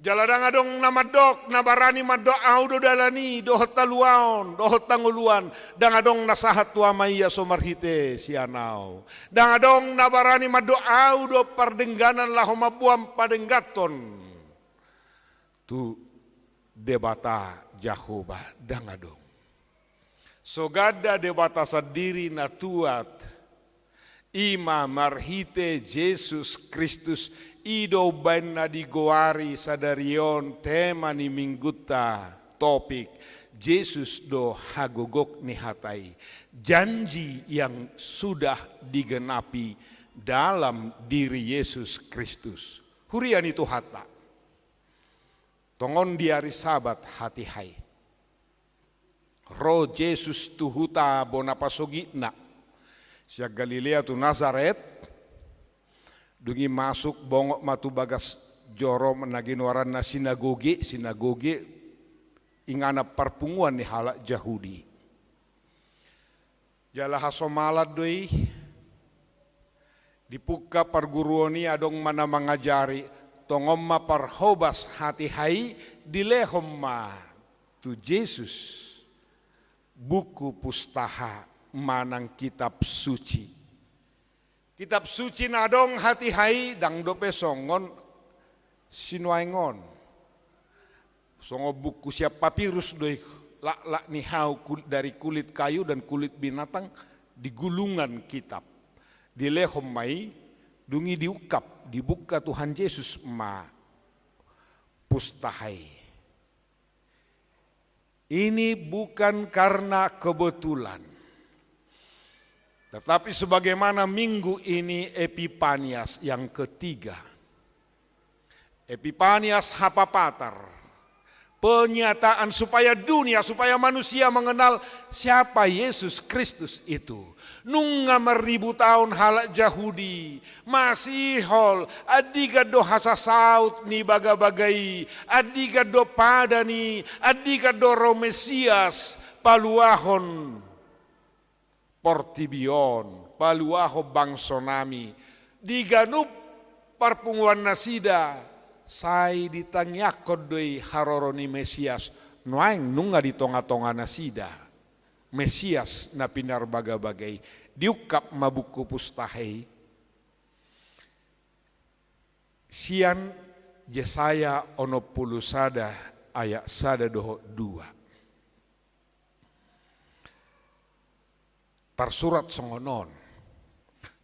Jala ndang adong na mandok, na barani mandok, "Au do dalan i, dohot haluaon, dohot hangoluan." Ndang adong na sahat tu Ama ia so marhite sian Au. Ndang adong na barani mandok, "Au do pardengganan laho mamboan padengganhon tu Debata Jahowa." Ndang adong. So ganda Debata sandiri na tuat, i ma marhite Jesus Kristus. I do umbaen na digoari sadari on tema ni minggunta, topik, Jesus do hagogok ni hata i. Janji yang sudah digenapi dalam diri Yesus Kristus. Huria ni Tuhanta. Tongon di ari Sabat hatiha i, ro Jesus tu huta bona pasogitna, sian Galilea tu Nasaret. Dung i masuk, bongot ma tu bagas joro na ginoaranna sinagoge, sinagoge, inganan parpunguan ni halak Jahudi. Jala hasomalan do i, dipungka parguruon i adong ma na mangajari, tongon ma parhobas hatiha i, dilehon ma tu Jesus buku pustaha manang kitab suci. Kitab suci na adong hatiha i ndang dope songon sinuaeng on. Songon buku sian papirus do i, laklak ni hau kul-, dari kulit kayu dan kulit binatang, di gulungan kitab. Dilehon ma i, dung i diungkap, dibungka Tuhan Jesus ma pustaha i. Ini bukan karena kebetulan, tetapi sebagaimana minggu ini Epipanias yang ketiga. Epipanias hapapatar, penyataan supaya dunia, supaya manusia mengenal siapa Yesus Kristus itu. Nunga marribu taon halak Jahudi masihol, andigan do hasasaut ni bagabaga i, andigan do padan i, andigan do ro Mesias paluahon portibi on, paluahon bangso nami. Di ganup parpunguan nasida, sai ditangiangkon do i haroro ni Mesias. Nuaeng nunga di tongatonga nasida Mesias na pinarbagabaga i. Diungkap ma buku pustaha i. Sian Jesaya onom pulu sada ayat sada dohot dua. Tarsurat songon on: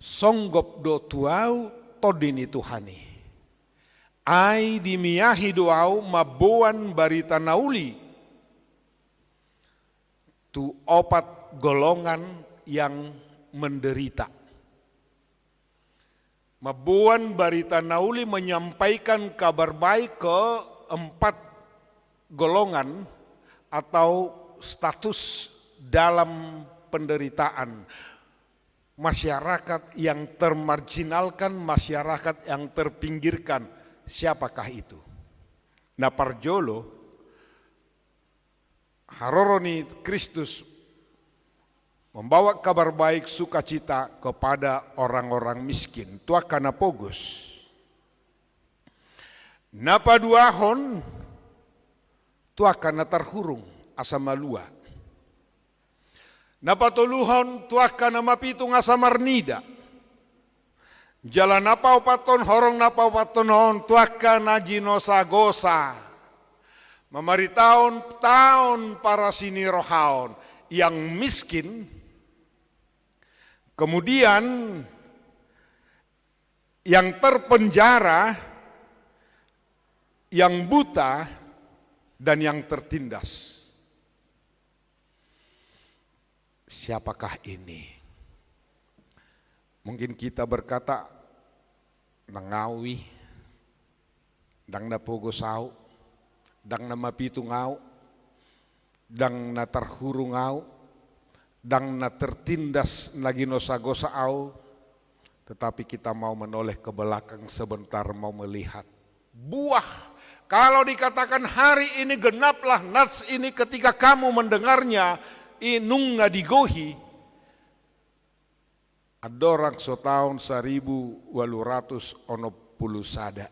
Songgop do tu ahu Tondi ni Tuhan i. Ai dimiahi do ahu mamboan barita na uli tu opat golongan yang menderita. Mamboan barita na uli, menyampaikan kabar baik ke empat golongan atau status dalam penderitaan. Masyarakat yang termarginalkan, masyarakat yang terpinggirkan. Siapakah itu? Na parjolo, haroro ni Kristus membawa kabar baik sukacita kepada orang-orang miskin, tu angka na pogos. Na paduahon, tu angka na tarhurung asa malua. Na patoluhon, tu angka na mapitung asa marnida. Jala na paopathon, horong na paopathon on, tu angka na ginosagosa. Mamaritaon taon parasi ni roha on, yang miskin, kemudian yang terpenjara, yang buta, dan yang tertindas. Siapakah ini? Mungkin kita berkata, "Ndang ahu i, ndang na pogos ahu, ndang na mapitung ahu, ndang na tarhurung ahu, ndang na tertindas, na ginosagosa ahu." Tetapi kita mau menoleh ke belakang sebentar, mau melihat buah. Kalau dikatakan hari ini genaplah nats ini, ketika kamu mendengarnya, i nunga digohi. Andorang so taon saribu ualu ratus onom pulu sada,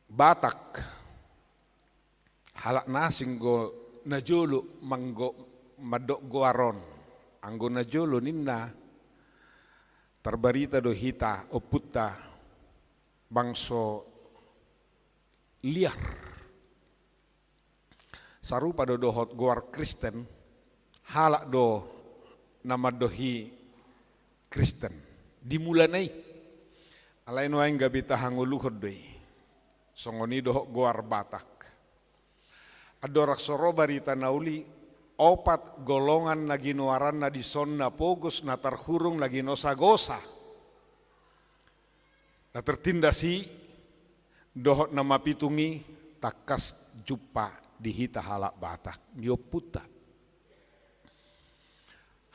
Batak, halak na asing do najolo manggo-, mandok goar on. Anggo najolo ninna, tarbarita do hita, ompunta, bangso liar. Sarupa do dohot goar Kristen, halak do na mandok i Kristen di mulana i. Alai nuaeng gabe tahangoluhon do i. Songon i dohot goar Batak. Andorang so ro barita na uli, opat golongan na ginoaranna dison, na pogos, na tarhurung, na ginosagosa. Na tertindas i dohot na mapitung i tangkas jumpa di hita halak Batak, di ompunta.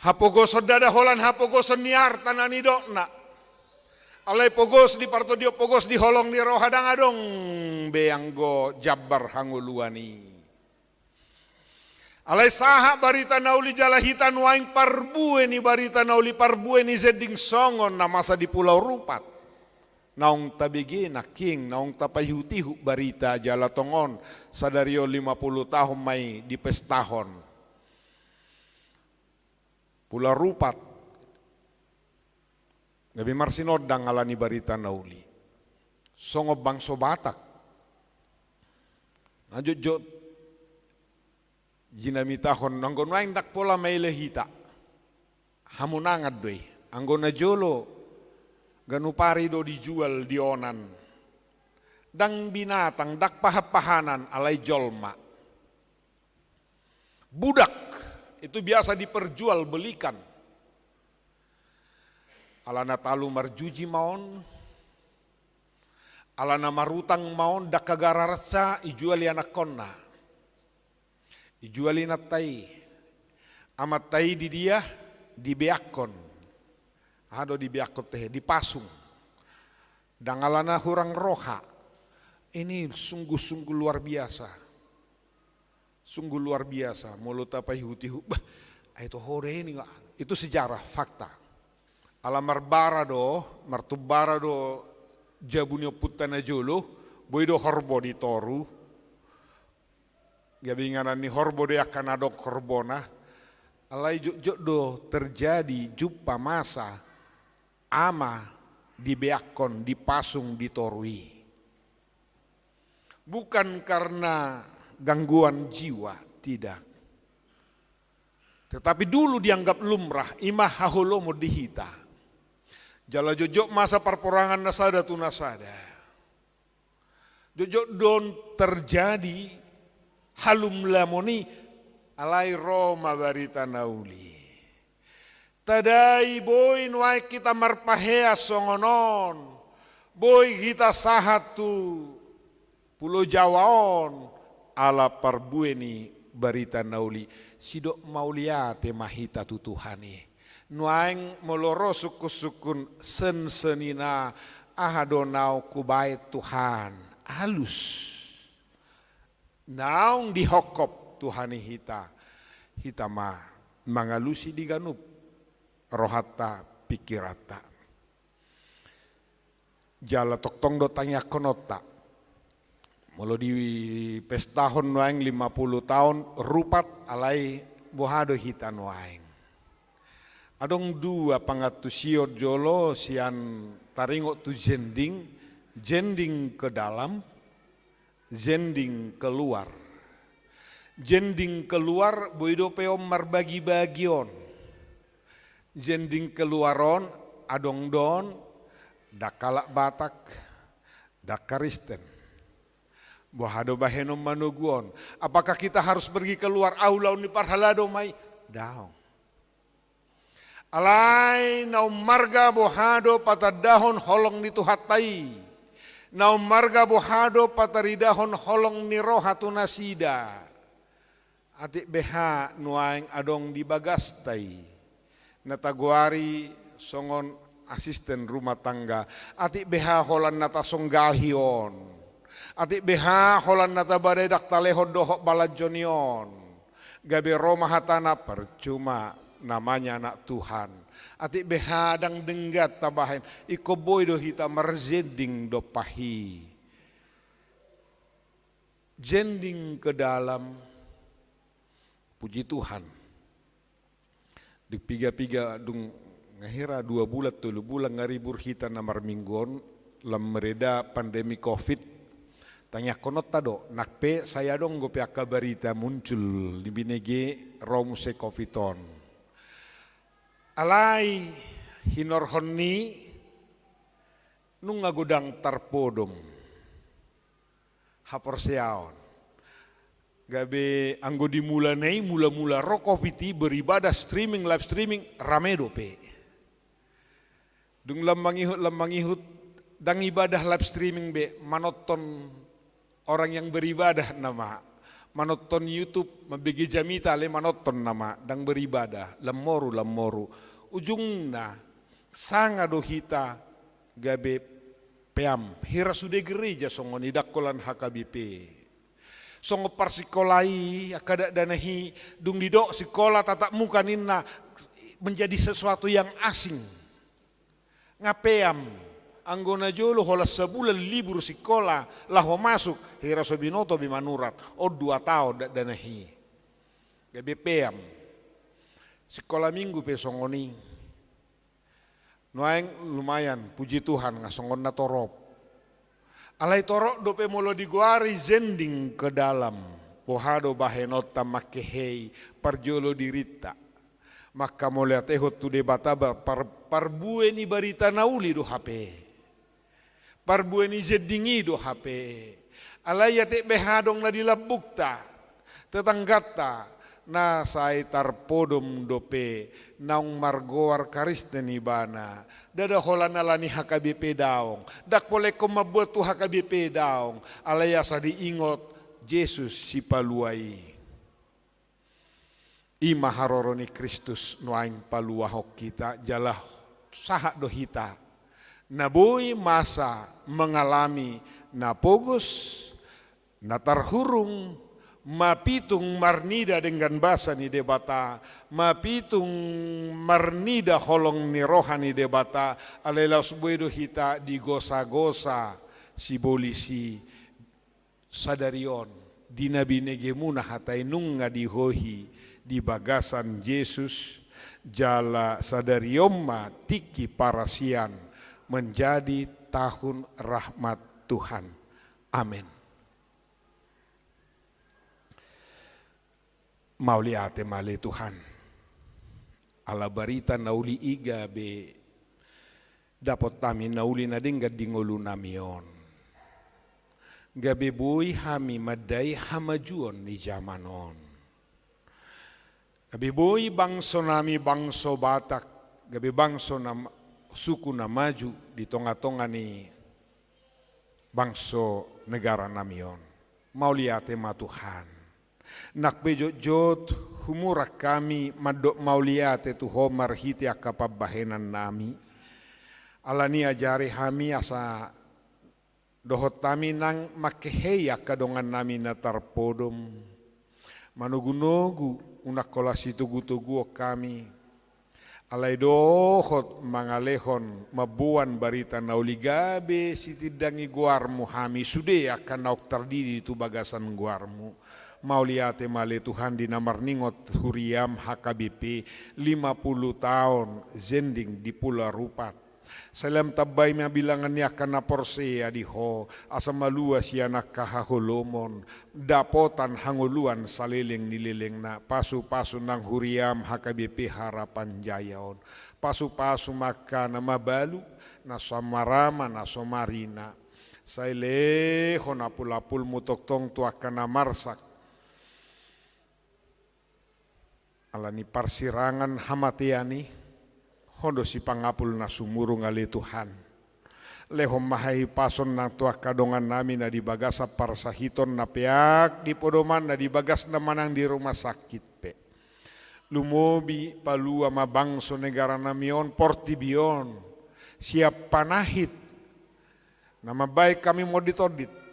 Hapogoson, ndada holan hapogoson ni arta na nidokna. Alai pogos di partondion, pogos di holong ni roha, ndang adong be anggo jambar hangoluan i. Alai sahat barita na uli jala hita nuaeng parbue ni barita na uli, parbue ni jending songon na masa di Pulau Rupat. Naung tabege nangkin, naung tapaihut-ihut barita jala tongon sadari on lima puluh taon ma i dipestahon. Pulau Rupat gabe marsinondang ala ni barita na uli. Songon bangso Batak na jotjot jinamitahon, anggo nuaeng ndang pola maila hita. Hamonangan do i. Anggo na jolo ganup ari do dijual di onan. Ndang binatang, ndang pahan-pahanan, alai jolma. Budak itu biasa diperjualbelikan. Ala na talu marjuji ma on, ala na marutang ma on, ndang hagararansa, ijual i anakkonna. Ijual inanta i. Amanta i di dia? Dibeakkon. Aha do dibeakkon tehe? Dipasung. Ndang ala na hurang roha. Ini sungguh-sungguh luar biasa. Sungguh luar biasa. Molo tapaihut-ihut, bah, ai toho do ini. Itu sejarah, fakta. Ala marbara do, martumbara do jabu ni ompunta na jolo, boi do horbo di toru. Gabe inganan ni horbo do i angka na adong horbona. Alai jotjot do terjadi jumpa masa ama dibeakkon, dipasung di toru i. Bukan karena gangguan jiwa, tidak. Tetapi dulu dianggap lumrah, i ma haholomon di hita. Jala jotjot masa parporangan na sada tu na sada. Jotjot do on terjadi halumlamon i, alai ro ma barita na uli. Tadai boi nuaeng hita marpahean songon on, boi hita sahat tu Pulo Jawa on, ala parbue ni barita na uli. Sidok mauliate ma hita tu Tuhan i. Nuaeng molo ro sungkun-sungkun sensenina, aha do naung hubaen Tuhan? Alus. Naung dihophop Tuhan i hita, hita ma mangalusi di ganup rohanta, pingkiranta. Jala tongtong do tangiangkononta. Molo dipestahon nuaeng lima puluh taon Rupat, alai boha do hita nuaeng? Adong dua pangantusion jolo sian taringot tu jending, jending ke dalam, jending keluar. Jending keluar boi dope on marbagi-bagi on. Jending keluar on adong do on ndang halak Batak, ndang Kristen. Boha do bahenon manogu on? Apakah kita harus pergi keluar, ah, ulaon ni parhalado ma i? Daong. Alai na ummarga boha do patandahon holong ni Tuhanta i? Na ummarga boha do pataridahon holong ni roha tu nasida? Atik beha nuaeng adong di bagasta i na tagoari songon asisten rumah tangga. Atik beha holan na tasonggahi on. Atik beha holan na tabadai ndang talehon dohot balanjo ni on. Gabe ro ma hatana, percuma namanya anak Tuhan. Atik beha ndang denggan tabahen, ingkon boi do hita marjending dompak i. Jending ke dalam, puji Tuhan. Dung piga-piga, dung nga hira dua bulan, tolu bulan nga ribur hita na marminggu on, lam mereda pandemi covid. Tangiangkononta do, nang pe sai adong dope angka barita muncul di binege ro muse covid on. Alai hinorhon ni nunga godang tarpodom haporseaon. Gabe anggo di mulana i, mula-mula ro covid i, beribadah streaming, live streaming, rame dope. Dung lam mangihut, lam mangihut, ndang ibadah live streaming be, manonton orang yang beribadah nama. Manonton YouTube, mambege jamita alai manonton nama, ndang beribadah, lam moru, lam moru. Ujungna, sanga do hita Gabe peam, hira sude gereja songon i, ndang holan H K B P. Songon parsikola i, angka dakdanak i, dung didok sikola tatap muka ninna, menjadi sesuatu yang asing. Nga peam, anggo na jolo holan sabulan libur sikola, laho masuk, hira so binoto be manurat, on dua taon dakdanak i. Gabe peam. Sikola minggu pe songon i. Nuaeng lumayan, puji Tuhan, nga songon na torop. Alai torop dope molo digoari zending ke dalam. Boha do bahenonta mangkehei parjolo dirinta? Manghamauliatehon tu Debata ba par-, parbue ni barita na uli do hape. Parbue ni zending i do hape. Alai atik beha adong na di lambungta, tetangganta, na sai tarpodom dope, naung margoar Kristen ibana. Ndada holan alani H K B P daong. Ndang pola ingkon mamboan tu H K B P daong. Alai asa diingot Jesus Sipalua i. I ma haroro ni Kristus nuaeng paluahon hita, jala sahat do hita na boi masa mengalami na pogos, na tarhurung, mapitung marnida denggan basa ni Debata, mapitung marnida holong ni roha ni Debata, alai laos boi do hita digosagosa sibolis i. Sadari on, di na binegemuna hata i nunga dihohi di bagasan Jesus, jala sadari on ma tingki parasian menjadi tahun rahmat Tuhan. Amen. Mauliate ma ale Tuhan. Ala barita na uli i gabe dapot hami na uli na denggan di ngolunami on. Gabe boi hami mandai hamajuon ni jaman on. Gabe boi bangsonami bangso Batak, gabe bangso na ma-, suku na maju di tongatonga ni bangso negaranami on. Mauliate ma Tuhan. Nang pe jotjot humurang hami mandok mauliate tu Ho marhite angka pambahenannami. Alani i ajari hami asa dohot hami nang mangkehei angka dongannami na tarpodom. Manogunogu unang holan sitogutoguon hami. Alai dohot mangalehon mamboan barita na uli gabe sitindangi goarmu hami sude angka naung tardidi tu bagasan goarmu. Mauliate ma ale Tuhan di na marningot huriam H K B P lima puluh taon zending di Pulau Rupat. Sai lam tambai ma bilangan ni angka na porsea di Ho, asa malua sian angka haholomon, dapotan hangoluan saleleng ni lelengna, pasupasu nang huriam H K B P Harapan Jaya on. Pasupasu ma angka na mabalu, na so marama, na so marina. Sai lehon apulapulmu tongtong tu angka na marsak. Alani parsirangan hamatean i, Ho do sipangapul na sumurung ale Tuhan. Lehon ma hahipason nang tu angka dongannami na di bagasan parsahiton na peak di podoman na di bagasna manang di rumah sakit pe. Lumobi palua ma bangso negaranami on portibi on. Sian panahit. Na mambaen hami monditondit.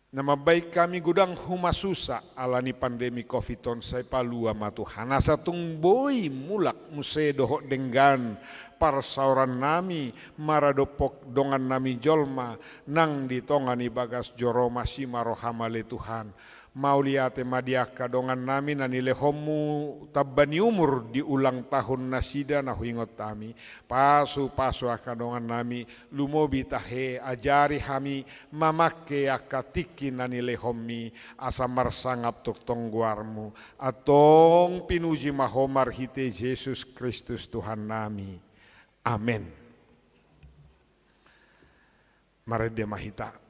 Na mambaen hami godang humasusa alani pandemi covid on sai palua ma Tuhan. Asa tung boi mulak muse dohot denggan parsaorannami maradophon dongannami jolma nang di tonga ni bagas joro masimaroha ma ale Tuhan. Mauliate ma di angka dongannami na nilehonmu tamba ni umur di ulang tahun nasida na huingot hami. Pasupasu angka dongannami, lumobi tahe ajari hami mamangke angka tingki na nilehonmi asa marsangap tongtong goarmu. Antong pinuji ma Ho marhite Jesus Kristus Tuhannami. Amen. Marende ma hita.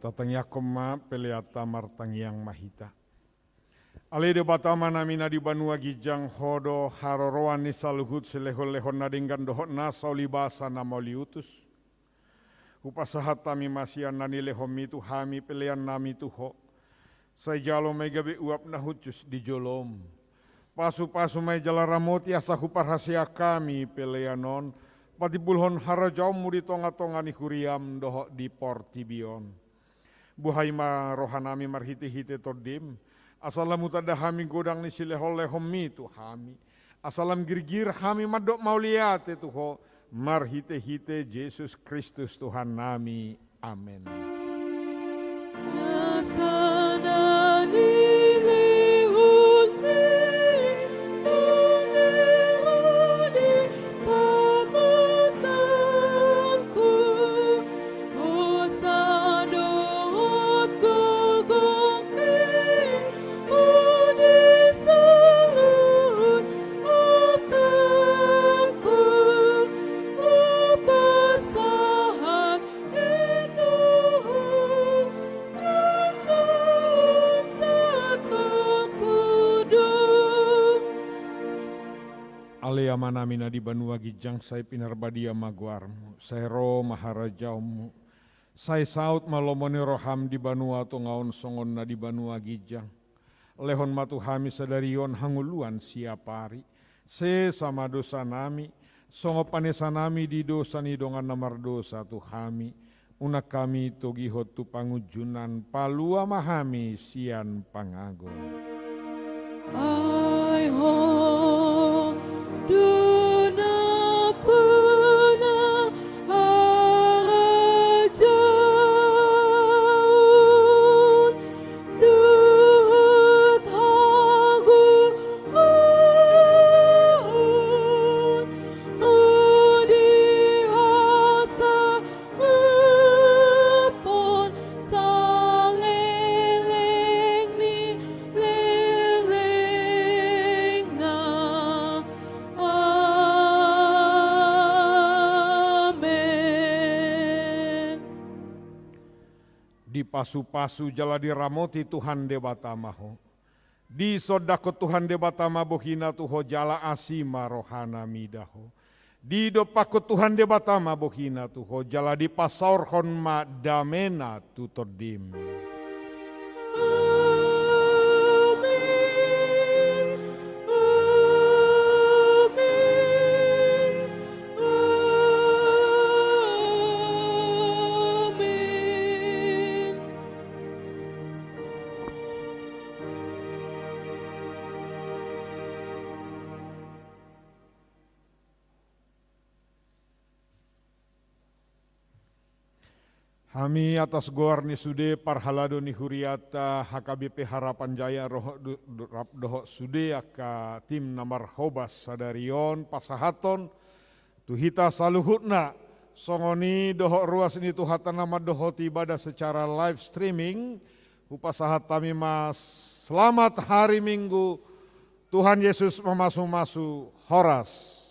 Tatangiangkon ma peleanta. Martangiang ma hita. Ale Debata Amanami na di banua ginjang, Ho do haroroan ni saluhut silehonlehon na denggan dohot na saulibasa na mauliutus. Hupasahat hami ma sian na nilehonMi tu hami peleannami tu Ho. Sai jalo ma i gabe uap na hushus di joloM. Pasupasu ma i jala ramoti asa huparhaseang hami pelean on patimbulhon harajaonMu di tongatonga ni huriaM dohot di portibi on. Buhai ma rohanami marhitehite TondiM, asa lam hutanda hami godang ni silehonlehonMi tu hami, asa lam girgir hami mandok mauliate tu Ho, marhitehite Jesus Kristus Tuhannami. Amen. Ale Amanami na di banua ginjang, sai pinarbadia ma goarMu, sai ro ma harajaonMu, sai saut ma lomo ni rohaM di banua tonga on songon na di banua ginjang. Lehon ma tu hami sadari on hangoluan siapari. Sesa ma dosanami, songon panesanami di dosa ni dongan na mardosa tu hami. Unang hami togihon tu pangunjunan, palua ma hami sian pangago. Ai Ho do nampuna harajaon dohot hagogoon, ro di hasangaphon saleleng ni lelengna. Amen. Dipasupasu jala diramoti Tuhan Debata ma ho. Disondangkon Tuhan Debata ma bohiNa tu ho jala asi ma rohaNa mida ho. Didompakkon Tuhan Debata ma bohiNa tu ho jala dipasaorhon ma dameNa tu tondim. Amen. Amen. Amen. Hami atas goar ni sude parhalado ni huriata H K B P Harapan Jaya roh-, do-, do-, rap dohot sude angka tim na marhobas sadari on pasahathon tu hita saluhutna, songon i dohot ruas ni Tuhanta na mandohoti ibadah secara live streaming, hupasahat hami ma selamat hari Minggu, Tuhan Yesus mamasumasu, horas.